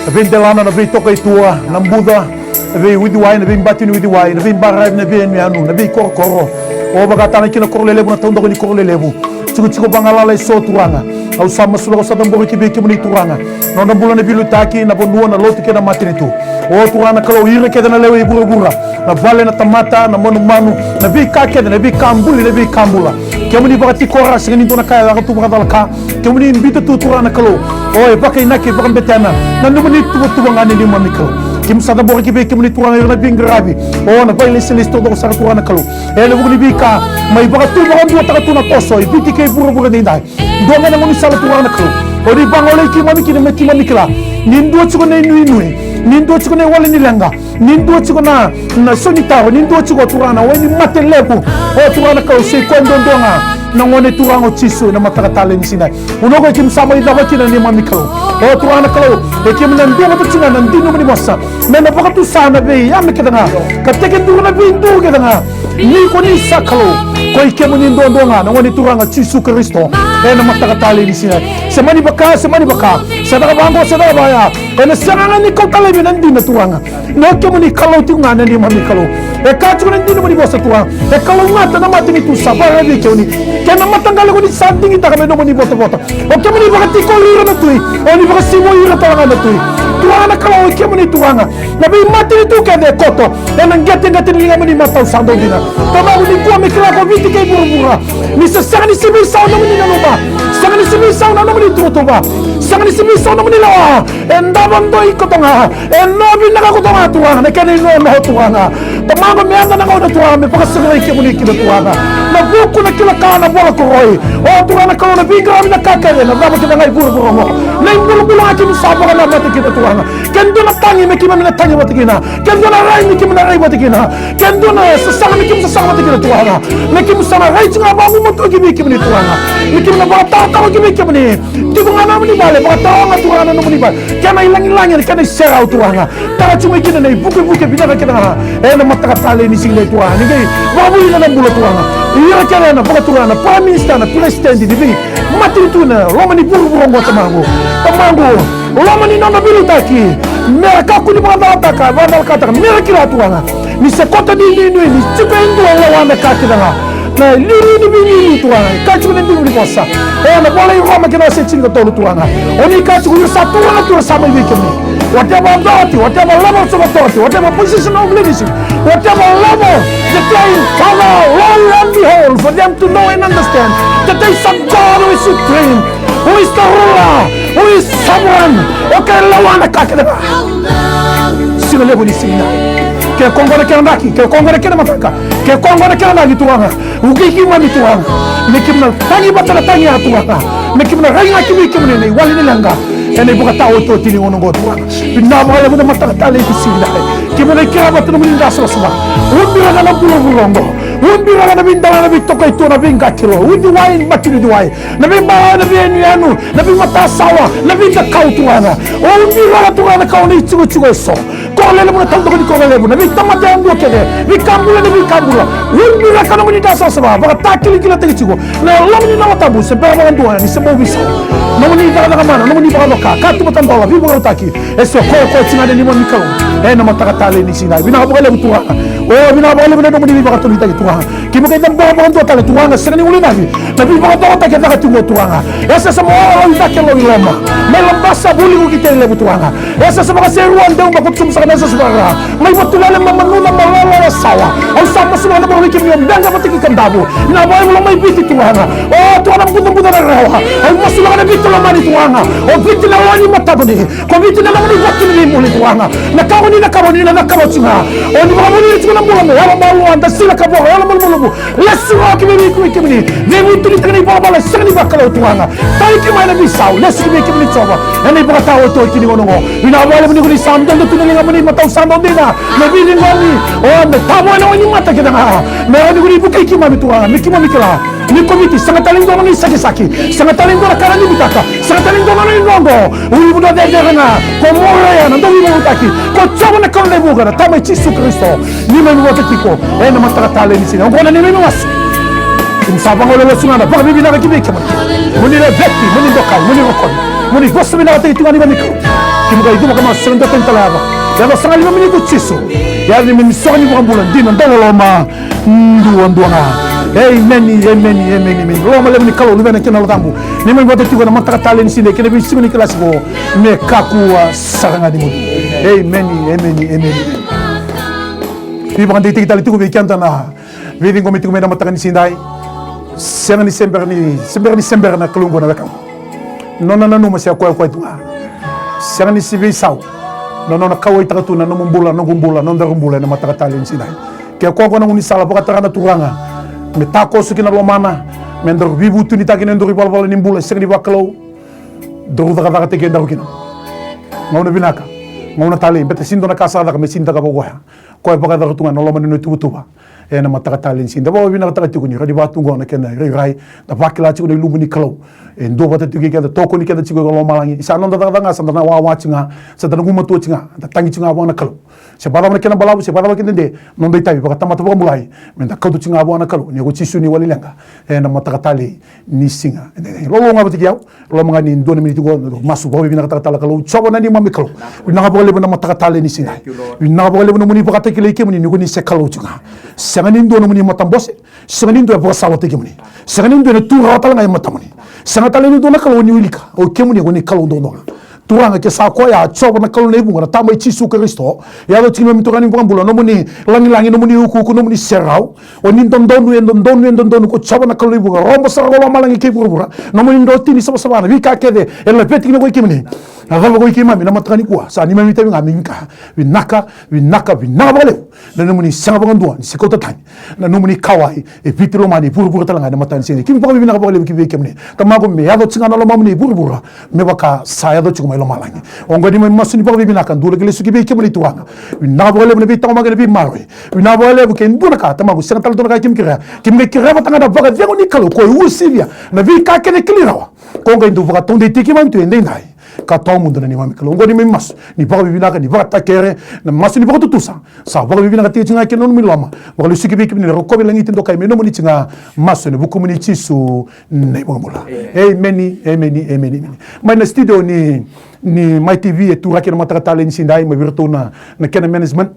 Na veidelana, na veitokaitua, na buca, na veiuciwai, na veibati ni uciwai, na veibaravi, na veiyanuyanu, na veikorokoro. O vakatana kina koro lelevu, na taudaku ni koro lelevu. Tikotiko vagalala eso, Turaga. Au sa masulaka, au sa cabora ki vei kemuni, Turaga, na nodra bula na veiliutaki, na vanua, na lotu kei na matanitu. O Turaga na Kalou, ira kece na lewe i vuravura, na vale, na tamata, na manumanu, na veika kece, na veika buli, na veika bula. Kemuni vakatikora, sega ni dua na ka e yaco tu vakacalaka. Kemuni biuta tu, Turaga na Kalou. O, e vakainaki, e vakabetena na nomuni tuvatuva ga ni neimami Kalou. Keimami sa cabora ki vei kemuni, Turaga, ira na veiqaravi. O, na vailesilesi taucoko sara, Turaga na Kalou, ena vuku ni veika mai vakatu vakaduataka tu na toso e Viti kei vuravura nidai. Dua ga na gaunisala, Turaga na Kalou, o ni vagolei keimami kina me keimami kila ni dua tiko na inuinui, ni dua tiko na iwali ni leqa, ni dua tiko na, na saunitaro, ni dua tiko, Turaga, na wai ni mate levu. O Turaga na Kalou, se koya duadua ga na Gone Turaga o Jisu ena mataka talei ni siga nidai. Vanua ko keimami sa mai cava kina, neimami Kalou. O Turaga na Kalou, e keimami na duavata tiko ga na dina ni nomuni vosa me na vakatusa na veiyame kece ga, ka tekiduru na veiduru kece ga. Ni ko ni sa Kalou, ko i kemuni duadua ga na Gone Turaga Jisu Karisito ena mataka talei ni siga nidai. Se mani vaka, se mani vaka, se caka vaqo, se caka vaya, ena sega ga ni kauta laivi na dina, Turaga. O kemuni Kalou tiko ga na neimami Kalou. E kaya tiko na dina ni nomuni vosa Turaga, e kalougata na matanitu sa vakararavi vei kemuni, kei na mataqali ko ni sa digitaka me nomuni votavota. O kemuni vakatiko ira na tui, o ni vakasivoi ira tale ga na tui. Turaga na Kalou, o kemuni Turaga, na veimatanitu kece e koto ena qeteqete ni ligamuni matau sa dau dina. Tamaqu, nikua me kila ko Viti kei vuravura ni se sega ni se veisau na nomuni nanuma, sega ni se veisau na nomuni tuvatuva, sega ni se veisau na nomuni lewa. E davo doi koto ga, e no vinaka koto ga Turaga na kena inono Turaga. Tamaqu, me yada na gauna Turaga me vakasaqarai kemuni kina Turaga. Na vuku, na kila ka, na vola koroi, o Turaga na Kalou, na veiqaravi, na ka kece, na cava kece ga e vuravura oqo, na ibulubulu ga keimami sa vakanamata kina Turaga. Ke dua na tagi me keimami na tagi vata kina, ke dua na rai me keimami na rai vata kina, ke dua na sasaga me keimami sasaga vata kina Turaga. Me keimami sa na rai tiko ga vagumatua ki vei kemuni Turaga. Me keimami na vakataotao ki vei kemuni. Tiko ga na nomuni vale, vakataoga Turaga na nomuni vale, kena ilagilagi, kena iserau Turaga. Tara tu mai kina na ivukevuke vinaka kece ga ena mataka talei ni siga nikua Turaga. Ni qai vakavulica na bula Turaga, ira kece na vakaturaga, na Prime Minister, na peresitedi ni veimatanitu ena loma ni vuravura oqo Tamaqu. Tamaqu, loma ni nona veiliutaki, mera kakua ni vakacalataka, vakacalakataka, mera kila Turaga ni se koto ni nuinui ni tiko e dua e lewa na ka kece ga. Na iliuliu ni veinuinui Turaga, e kaya tiko na dina ni vosa ena vola i Roma kei na wase tinikatolu Turaga. O ni kaya tiko, ira sa turaga tu era sa mai vei kemuni. Whatever authority, whatever levels of authority, whatever position of leadership, whatever level that they are in, Father, lo and behold, for them to know and understand that there is a God who is supreme, who is the ruler, who is sovereign. O koya e lewa na ka kece ga. Siga levu ni siga. Ke koya oqo na kena draki, ke koya oqo na kena mataka, ke koya oqo na kena draki Turaga. Vukei keimami Turaga, me keimami na tagi vata na tagi ya Turaga, me keimami na rai ga ki vei kemuni ena iwali ni leqa, ena ivakataotioti ni gauna oqo Turaga. Vinaka vakalevu na mataka talei ni siga. Keimami na kila vata na nomuni dra savasava. Ubiraka na vuravura oqo. Ubiraka na veidela, na veitokai tu, na veiqati, Lord. Uciwai, bati ni uciwai. Na veibarawa, na veiyanuyanu, na veimatasawa, na veidakau Turaga. O ubiraka Turaga na Kalou na itikotiko eso. Koro lelevu, na taudaku ni koro lelevu, na veitamata yadua kece, veika bula, na veika bula. Ubiraka na nomuni dra savasava, vakatakilakilataki tiko na yalomuni na Yalo Tabu, se bera vakadua ni se bau veisau. Nomuni cakacaka mana, nomuni vakavoka, katuba tadola, veivakarautaki. Eso koya, koya tiko ga na neimami Kalou ena mataka talei ni siga. Vinaka vakalevu Turaga. O, vinaka vakalevu na nomuni veivakatonutaki Turaga. Keimami qai cabora vakadua tale Turaga, sega ni guilecavi na veivakacokotaki e caka tiko Turaga. E yasayasa mo lau i cake, lau i loma. Mai Labasa, Vualiku kei Tailevu Turaga. E yasayasa vakaserua, Dewa, Bakotusumu, saka na yasayasa vaka-Ra. Mai Vatulele, Mamanuca, Malolo, Yasawa. Au sa masulaka na bula vei kemuni o Beqa vata kei Kadavu. Na vaivulo mai Viti Turaga. O Turaga na bucabuca na rawa. Au masulaka na Viti lomani Turaga. O Viti na lewe ni matavuni. Ko Viti na loma ni vatu ni veibuli Turaga. Na ka o ni cakava, o ni na cakava tiko ga. O ni vakavulici tiko na bula me yalo malua, dasila, kavoro, yalo malumalumu. Lesu rawa ki vei kemuni. Veivutunitaka na ivalavala e sega ni vakalou Turaga. Tagi keimami na veisau, lesu ki vei kemuni Jiova. Ena ivakataotioti ni gauna oqo. Vinaka vakalevu ni ko ni sa dodo tu na ligamuni, matau sa dau dina. Me veiciqomi, o me tavoya na wai ni mata kece ga. Me rawa ni ko ni vukei keimami Turaga, me keimami kila ni ko Viti, sega tale ni dua na nona isakisaki, sega tale ni dua na ka na dibitaka, sega tale ni dua na nona inodo. Ulunivanua cecere ga, ko Moria na dauveivakalotutaki, ko Jiova na Kalou levu, na Tama i Jisu Karisito. Neimami vata tiko ena mataka talei ni siga. Oqo na neimami masu. Keimami sa vagolea lesu ga na vakavinavinaka ki vei kemuni. Mo ni laveti, mo ni dokai, mo ni rokovi, mo ni vosa vinakataki tu ga neimami Kalou. Keimami qai cuva ka masu, sega ni dua tani tale yaco. Yaco sara ga neimami Tui Jisu. Yaco neimami iSoqo ni iVakabula dina, dauloloma duadua ga. Emeni, emeni, emeni, emeni. Loloma levu ni Kalou, Luvena kei na Yalo Tabu. Neimami vata tiko ena mataka talei ni siga, kei na veisiga ni kalasi qo, me kakua sara ga ni mudu. Emeni, emeni, emeni. Veivakadeitaki tale tiko vei keda na veiciqomi tiko mai na mataka ni siga. Sega ni sebera ni, sebera ni sebera na Kalou oqo na wekaqu. Nona nanuma se o koya, o koya tu ga. Sega ni se veisau. Na nona kauwaitaka tu na nomu bula, noqu bula, nodaru bula ena mataka talei ni siga. Ke o koya oqo na gaunisala, vakatara na Turaga me takoso ki na lomana, me daru veivutunitaki ena nodaru ivalavala ni bula e sega ni vakalou. Daru cakacakataki kedaru kina. Gauna vinaka, gauna talei, baleta sega ni dua na ka sa caka me sega ni cakava o koya. Koya e vakayacora tu ga na loma ni nona ituvatuva. Ena mataka talei ni siga da vakavinavinakataka tiko ni rairai vaka tu qo na kena irairai, da vakila tiko na ilumu ni Kalou. E duavata tiko kei keda, tokoni keda tiko e lomalagi. Sa noda cakacaka ga, sa da na wawa tiko ga, sa da na gumatua tiko ga, da tagi tiko ga vua na Kalou. Se vakacava na kena balavu, se vakacava na kena dede, noda itavi vakatamata vakabulai me da kauta tiko ga vua na Kalou, ni ko Jisu na iwali leqa. Ena mataka talei ni siga. Lolo ga vata kei au, loma ga ni dua na miniti qo, masu vakavinavinakataka tale na Kalou. Jiova na neimami Kalou, vinaka vakalevu na mataka talei ni siga. Vinaka vakalevu nomuni vakatakilai kemuni ni ko ni se Kalou tiko ga. Sega ni dua nomuni matabose, sega ni dua e vakasalataki kemuni. Sega ni dua e na tu rawa tale ga e matamuni. Sega tale ni dua na Kalou ni wilika, o kemuni ko ni Kalou dodonu ga. Turaga, ke sa koya Jiova na Kalou na ivuqa, na Tama i Jisu Karisito, yaco tiko neimami Turaga ni vakabula, nomuni lagilagi, nomuni ukuuku, nomuni serau. O ni dodonu, e dodonu, e dodonu ko Jiova na Kalou na ivuqa, robo sara ko lomalagi kei vuravura. Nomuni dro tini savasava na veika kece e laveti kina ko i kemuni. Na cava ko i keimami na mataka nikua, sa neimami itavi ga me vinaka, vinaka, vinaka, vinaka vakalevu. Na nomuni sega vakadua ni se kauta tani na nomuni kauwai e Viti lomani, vuravura tale ga ena mataka ni siga. Keimami vakavinavinaka vakalevu ki vei kemuni. Tamaqu, me yaco tiko ga na lomamuni e vuravura me vaka sa yaco tiko mai lomalagi. Oqo neimami masu ni vakavinavinaka, dua na lesu ki vei kemuni Turaga. Vinaka vakalevu na veitaqomaki, na veimaroroi. Vinaka vakalevu ke dua na ka, Tamaqu, sega tale dua na ka keimami kerea. Keimami qai kerea vata ga na vakacegu ni Kalou ko e uasivia na veika kece e kilai rawa. Ko qai dau vakataudeitaki keimami tu edaidai ka tawamudu na neimami Kalou. Oqo neimami masu ni vakavinavinaka, ni vakatakere, na masu ni vakatutusa. Sa vakavinavinakataki tiko ga kina na nomuni loma. Vakalesui ki vei kemuni na rokovi, lagiti, dokai me nomuni tiko ga. Masu ena vukumuni Jisu na iVakabula. Emeni, emeni, emeni, emeni. Mai na studio ni, ni Mai T V e turaki ena mataka talei ni siga edai, mai vei iratou na, na kena management.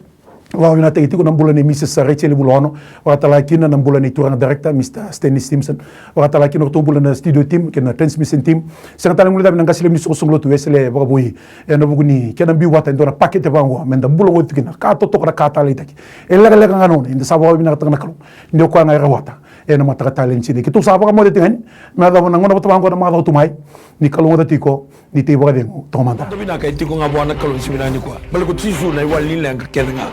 Vakavinavinakataki tiko na bula nei Mrs Rachel Vulaono, vakatale kina na bula nei turaga director, Mr Stanley Stimson, vakatale kina o ratou bula na studio team kei na transmission team. Sega tale ni guilecavi na qase levu ni soqosoqo lotu Wesele Vakavoui ena vuku ni kena biu vata e dua na pakete vaqo me da bula oti kina, ka totoka na ka taleitaki. E lekaleka ga nona, eda sa vakavinavinakataka na Kalou ni o koya ga e rawata ena mataka talei ni siga. Keitou sa vakamoce tiko yani me yacova na gauna vata vaqo na macawa tu mai, ni kalougatataki iko, ni tei vakacegu toka mada. Vinaka e tiko ga vua na Kalou ni siga vinaka nikua. Baleta ko Jisu na iwali ni leqa kece ga.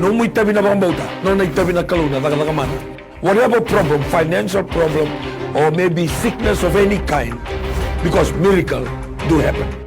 Nomu itavi na vakabauta, nona itavi na Kalou na cakacaka mana. Whatever problem, financial problem, or maybe sickness of any kind, because miracle do happen.